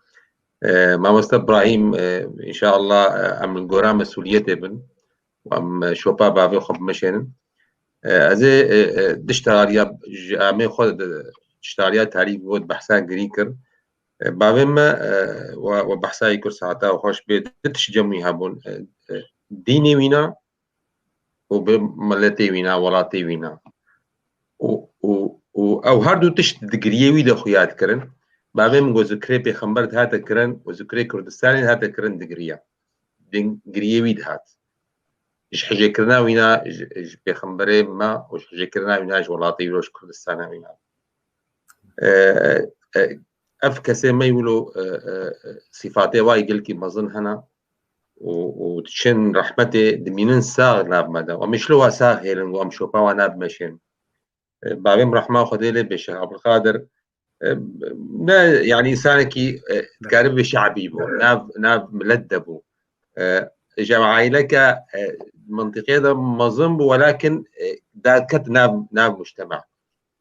E, mamosta Îbrahîm, e, înşallah, e, em li gora mesûliyetê bin. Em şopa bavê xwe bimeşênin. E, ez ê, e, e, diştariya ji amê xwe de, diştariya tarî got behsa girî kir. E, bavê me, e, we, we behsa yê kir saheta xweş bê, du tişt cem wî hebûn. E, e, dînê wîna û bi miletê wîna, welatê wîna. Û, û, û ew her du tişt di giriyê wî de xuya dikirin. Bavê min got, zikrê pêxember dihate kirin û zikrê Kurdistanê dihate kirin digiriya. Din giriyê wî dihat. Ji hijêkirina wîna ji, ji pêxemberê me û ji hijêkirina wîna ji welatê wî ji Kurdistana wîna. E, e, ev kesê me wilo, e, e, e, sîfatê wayî gelkî mezin hene û, û diçin rehmetê dimînin sax nav me de. Em îşlo wa sax hêlin û em şopa wa nav meşên. E, bavê min rehma Xwedê lê bê Şêx Abdulkadir, e, ne, yani, insanekî, e, dikare bê şe'bî bû, nav, nav milet de bû. E, ji aileke, e, mintiqê de mezin bû, welakin, e, derket nav, nav mujtema.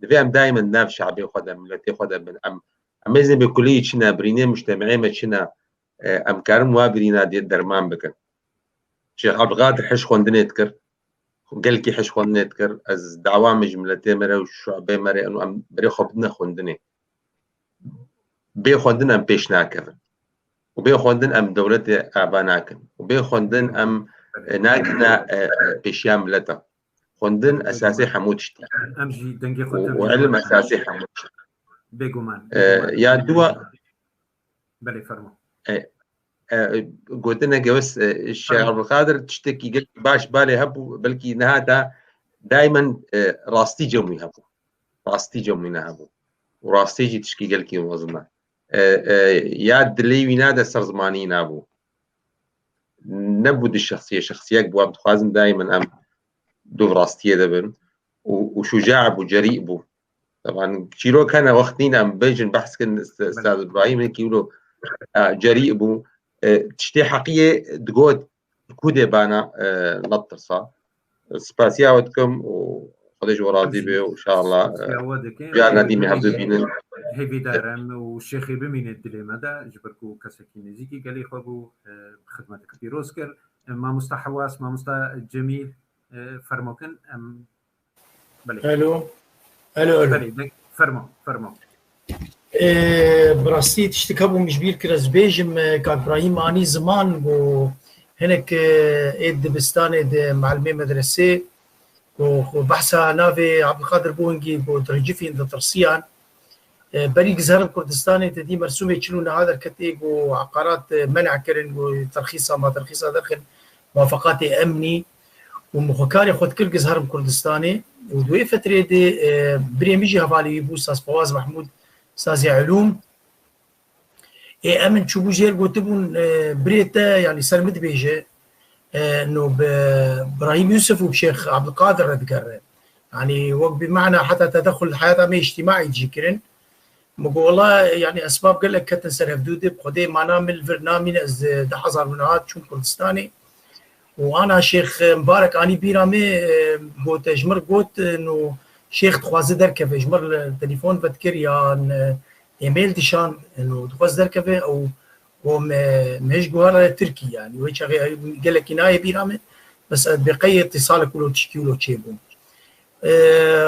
Divê em daîmen nav şe'bê xwe de, miletê xwe de bin. Em, em ê zî bi kulî çi ne, birînê mujtemeyê me çi ne, e, em karin wa birîna dê derman bikin. Şêx Abdulkadir hiş xwendinê dikir. Gelkî hiş xwendinê dikir. Ez dawa min ji miletê me re û şuebê me re û em berê xwe bidine xwendinê. Bê xwendin em pêş nakevin. Û bê xwendin em dewletê ava nakin. Û bê xwendin em, e, nakine, e, e, pêşiya mileta. Xwendin esasê hemû tişt e. Em jî dengê xwe û, û ilim esasê hemû tişt e. Bêguman. E, ya duwa Belê, fermo. E, e, gotineke wis, e, Şêx Abdulkadir tiştekî gelek baş balê hebû, belkî niha da daimen, e, rastî cem wî hebû. Rastî cem wî ne hebû. Û rastî jî tişkî gelkî mezin e. E, e, ya dilê wî nade ser zimanî nabû. Nebû di şexsiyê, şexsiyek bû, em dixwazin daimen em dûv rastiyê de bin. Û, û şuca bû, cerî bû. Teban çîrok hene, wext nîne em bêjin, behs kin St-, Stad Îbrahîm hinekî wilo, e, cerî bû. E, tiştê heqiyê digot, kûdê bana, e, netirsa. Spasiya we dikim û Xwedê ji we razî be û inşallah, e, carna dî me hevdû bînin. Hêvîdar im û şêxê bimîne dilê me de, ji ber ku kesekî nêzîkî gelê xwe bû, e, xidmetek pîroz kir. E, mamosta Hewas, mamosta Cemîl, e, fermo kin, em Belê. Alo. Alo, alo. Belê, de-, fermo, fermo. Ee, bi rastî tiştik hebû min ji bîr kir ez bêjim, e, Kak Brahîm anî ziman ku hinek, e, ê dibistanê de malimê medresê ku, ku behsa navê Abdulkadir bû hingî ku diricifîn ditirsiyan. E, berî gizerim Kurdistanê te dî mersûmê çil û neha derket ê ku eqarat, e, men'a kirin, ku terxîsa, ma terxîsa derxin, muwafaqatê emnî û min xwe karê xwe dikir gizerim Kurdistanê û di wê fetrê de, e, birê min jî hevalê wî bû, Saz Fawaz Mehmûd, sazê ilûm. Ê, em in çûbû jêr gotibûn, e, birê te, yanî ser min dibêje, e, no bi Brahîm Yûsif û bi Şêx Abdulkadir re digere. Yanî wek bi mana heta tedexul heyata me îctîmaî jî kirin. Min got, wela, yanî esbab gelek ketin ser hevdû de, bi Xwedê mana min li vir namîne, ez, e, du hezar û neh çûm Kurdistanê. Û ana Şêx Mubarek anî bîra me, e, gote, ji mir got, e, no Şêx dixwaze derkeve, ji mir li telefon vedikir yan, e, email dişand, e, no dixwaz derkeve, ew got me, me ji guhara Tirkî, yanî wê çaxê gelekî nayê bîra me, bes ez bêqey îtîsalek wilo tişkî wilo çêbû. E,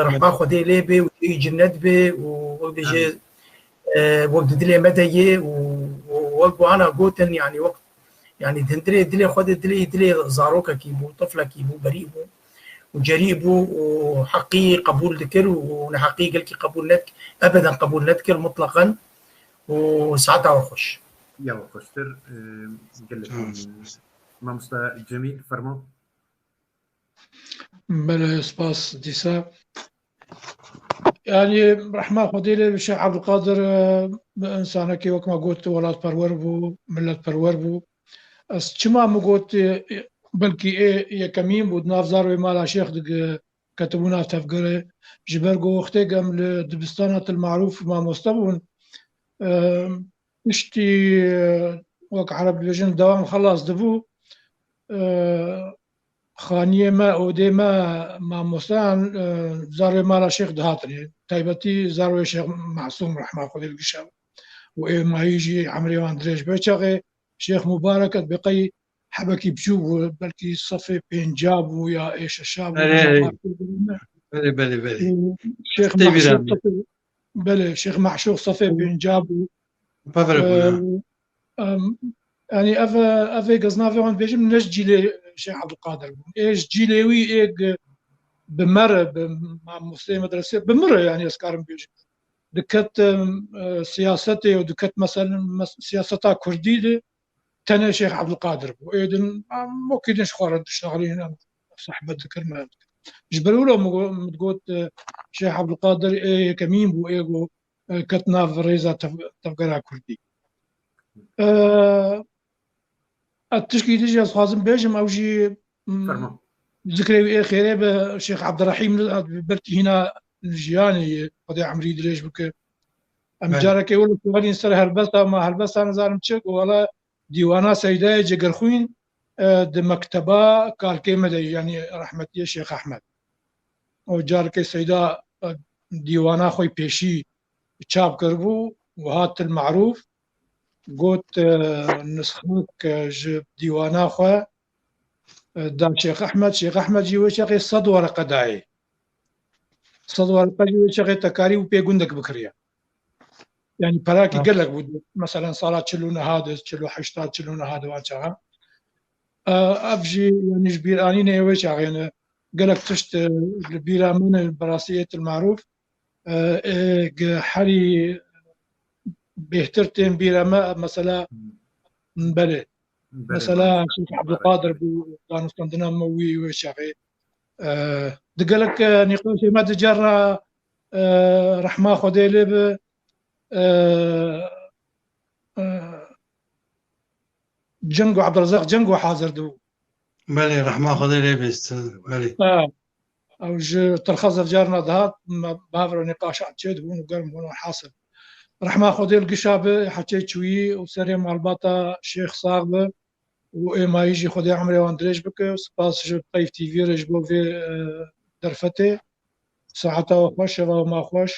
rehma Xwedê lê bê û cihê cennet bê û wek dibêje, e, wek di dilê me de yê û, û wek wana gotin, yanî wek, yanî di hundirê dilê xwe de dilê, dilê zarokekî bû, tiflekî bû, berî bû û cerî bû û heqî qebûl dikir û neheqî gelkî qebûl nedikir, ebeden qebûl nedikir mutleqen û saeta we xweş. Ya we xweştir, e, gelek. Sağ ol. Mamosta Cemîl, fermo. Belê, spas dîsa. Yanî rehma Xwedê lê bi Şêx Ebdulkadir, e, bi insanekî wek me got welatperwer bû, milletperwer bû. Ez çima min got, e, belkî ê yekemîn bû, di nav zarwê mala Şêx digiketibû nav tevgerê. Ji ber ku wextê em li dibistana Til Marûf mamoste bûn, e, piştî, e, wek ereb dibêjin, dewam xelas dibû, e, xaniyê me, odê me, mamosteyan, e, zarê mala Şêx dihatin. Taybetî zarê Şêx Masûm, rehma Xwedê li gişa. Û ê mayî jî emrê wan dirêj be. Çaxê Şêx Mubarek et beqey hebekî biçûk bû, belkî sefê pênca bû ya ê şeşa bû. Belê, belê, belê. Û Şêx Sefê Mahşûr bîra me. Sefê, belê, Şêx Mahşûr sefê pênca bû. Bevere bû, ya. Em, yanî ev, ev ê ez navê wan dibêjim, ne ji cîlê Şêx Ebdulkadir bûn. Ê ji cîlê wî ê g-, bi me re, bi mamosteyê medresê, bi min re, yanî ez karim bêjim. Diket, em, e, siyasetê û diket meselen, mes-, siyaseta kurdî de tenê Şêx Ebdulkadir bû. Ê din, em, wekî din ji xwe re diştaxilîn, em, sohbet dikir, me dikir. Ji ber wilo min go-, min digot, e, Şêx Ebdulkadir ê yekemîn bû, ê go e, ket nav rêza tev-, tevgera kurdî. E, e, tişkî din jî ez dixwazim bêjim, ew jî, m, Fermo. Zikrê wî ê xêrê be, Şêx Ebdirehîm, belkî hîna jiyanê ye, Xwedê emrî dirêj bike. Em Belê. Carekê wilo xwedîn ser helbesta, ma helbesta nizanim çi, ku wela dîwana Seydayê Cegerxwîn, e, di mekteba kalkê me de, yanî rehmetiyê Şêx Ehmed. Û carekê Seyda, e, dîwana xwe pêşî çap kiribû û hat Til Marûf, got, e, nisxek, e, ji dîwana xwe, e, da Şêx Ehmed. Şêx Ehmed jî wê çaxê sed wereqe dayê. Sed wereqe jî wê çaxê te karî û pê gundek bikiriye. Yanî perakî Ha. gelek bû. Meselen sala çil û neha de, çil û heşta, çil û neha de wan çaxan. E, ev jî, yanî ji bîranînê wê çaxê ne. gelek tişt, e, li bîra min e, bi rastî êt li marûf. E, e, gi herî bêhtir tên bîra me, mesela, belê. Belê, mesela, belê. Şêx Ebdulqadir bû, danûstandina me wî wê çaxê. E, di gelek, e, nîqaşê me di car re, e, rehma Xwedê lê bi, e, e, Cengo, Ebdulrezaq Cengo hazir dibû. Belê, rehma Xwedê lê bîst. Belê. Ha. Ew ji Tirxa zevcarna dihat, me, bavro nîqaşa çê dibûn û germ bûn û hasil. Rehma Xwedê li gişa bi heçê çûyî û serê malbata Şêx sax bi û êmayî jî Xwedê emrê wan dirêj bike. Spas ji Peyv T V re ji bo vê, e, derfetê. Saeta we xweş, şeva we ma xweş.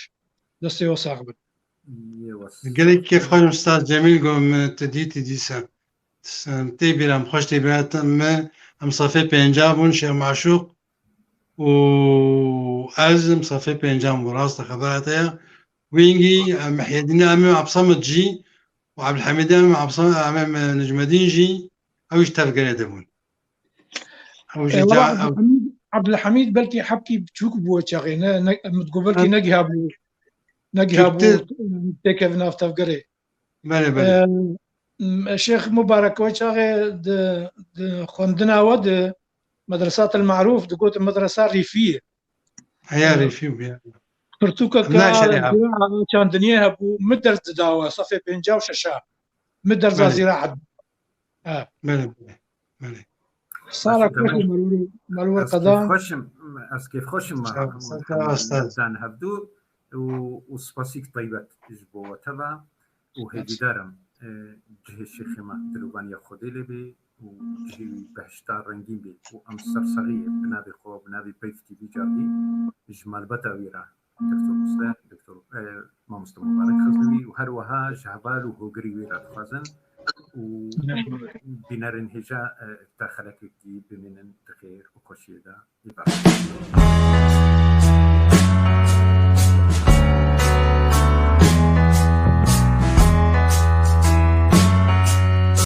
Destê we sax bin. Gelek kêfxweş im Ustaz Cemîl, got min tu dîtî dîsa. Tê bîra min, xweş tê bîra min, em sefê pênca bûn, Şêx Maşûq û ez im sefê pênca bûn. Rast e, xebera te ye. Wîngî, em Mihyedînê em ê Ebsamid jî û Ebdulhemîdê em ê Ebsamid, em ê Necmedîn jî, ew jî tevgerê de bûn. Ew jî E, ca-, wela ew Ebdulhemîd, Ebdulhemîd belkî hebkî biçûk bû wê çaxê, ne, ne, min digot belkî Ha. negihabû, negihabû Kifte. têkevin nav tevgerê. Belê, belê. E, m-, Şêx Mubarek wê çaxê di, di xwendina we di Medresatil Marûf digotin medresa Rîfî ye. Heya E, Rîfî bû ya. Pirtûkeke Naşerê abi. zira'a çandiniyê hebû, min ders dida we, sefê pênca û şeş a. Min dersa Belê. zira'a. Ha. Belê, belê, belê. Sala Aslında xweş û ben merwir, merwir ez qedan. kêfxweş im, ez kêfxweş im Sağ ol, sağ ol, Muhammed Ustaz. dan hevdû û, û spasîk taybet ji bo we teva û hêvîdar im, e, cihê şêxê me dilovaniya Xwedê lê bê û cihê wî behişta rengîn bê û em ser serî bi navê xwe, bi navê Peyv T V cardî ji malbeta wî re Doktor Musleh, Doktor, e, Mamoste Mubarek Xezlewî û her wiha ji heval û hogirî wî re dixwazin û bînerên hêja, e, ta xelekekî bimînin di xêr û xweşiyê de. Îbar.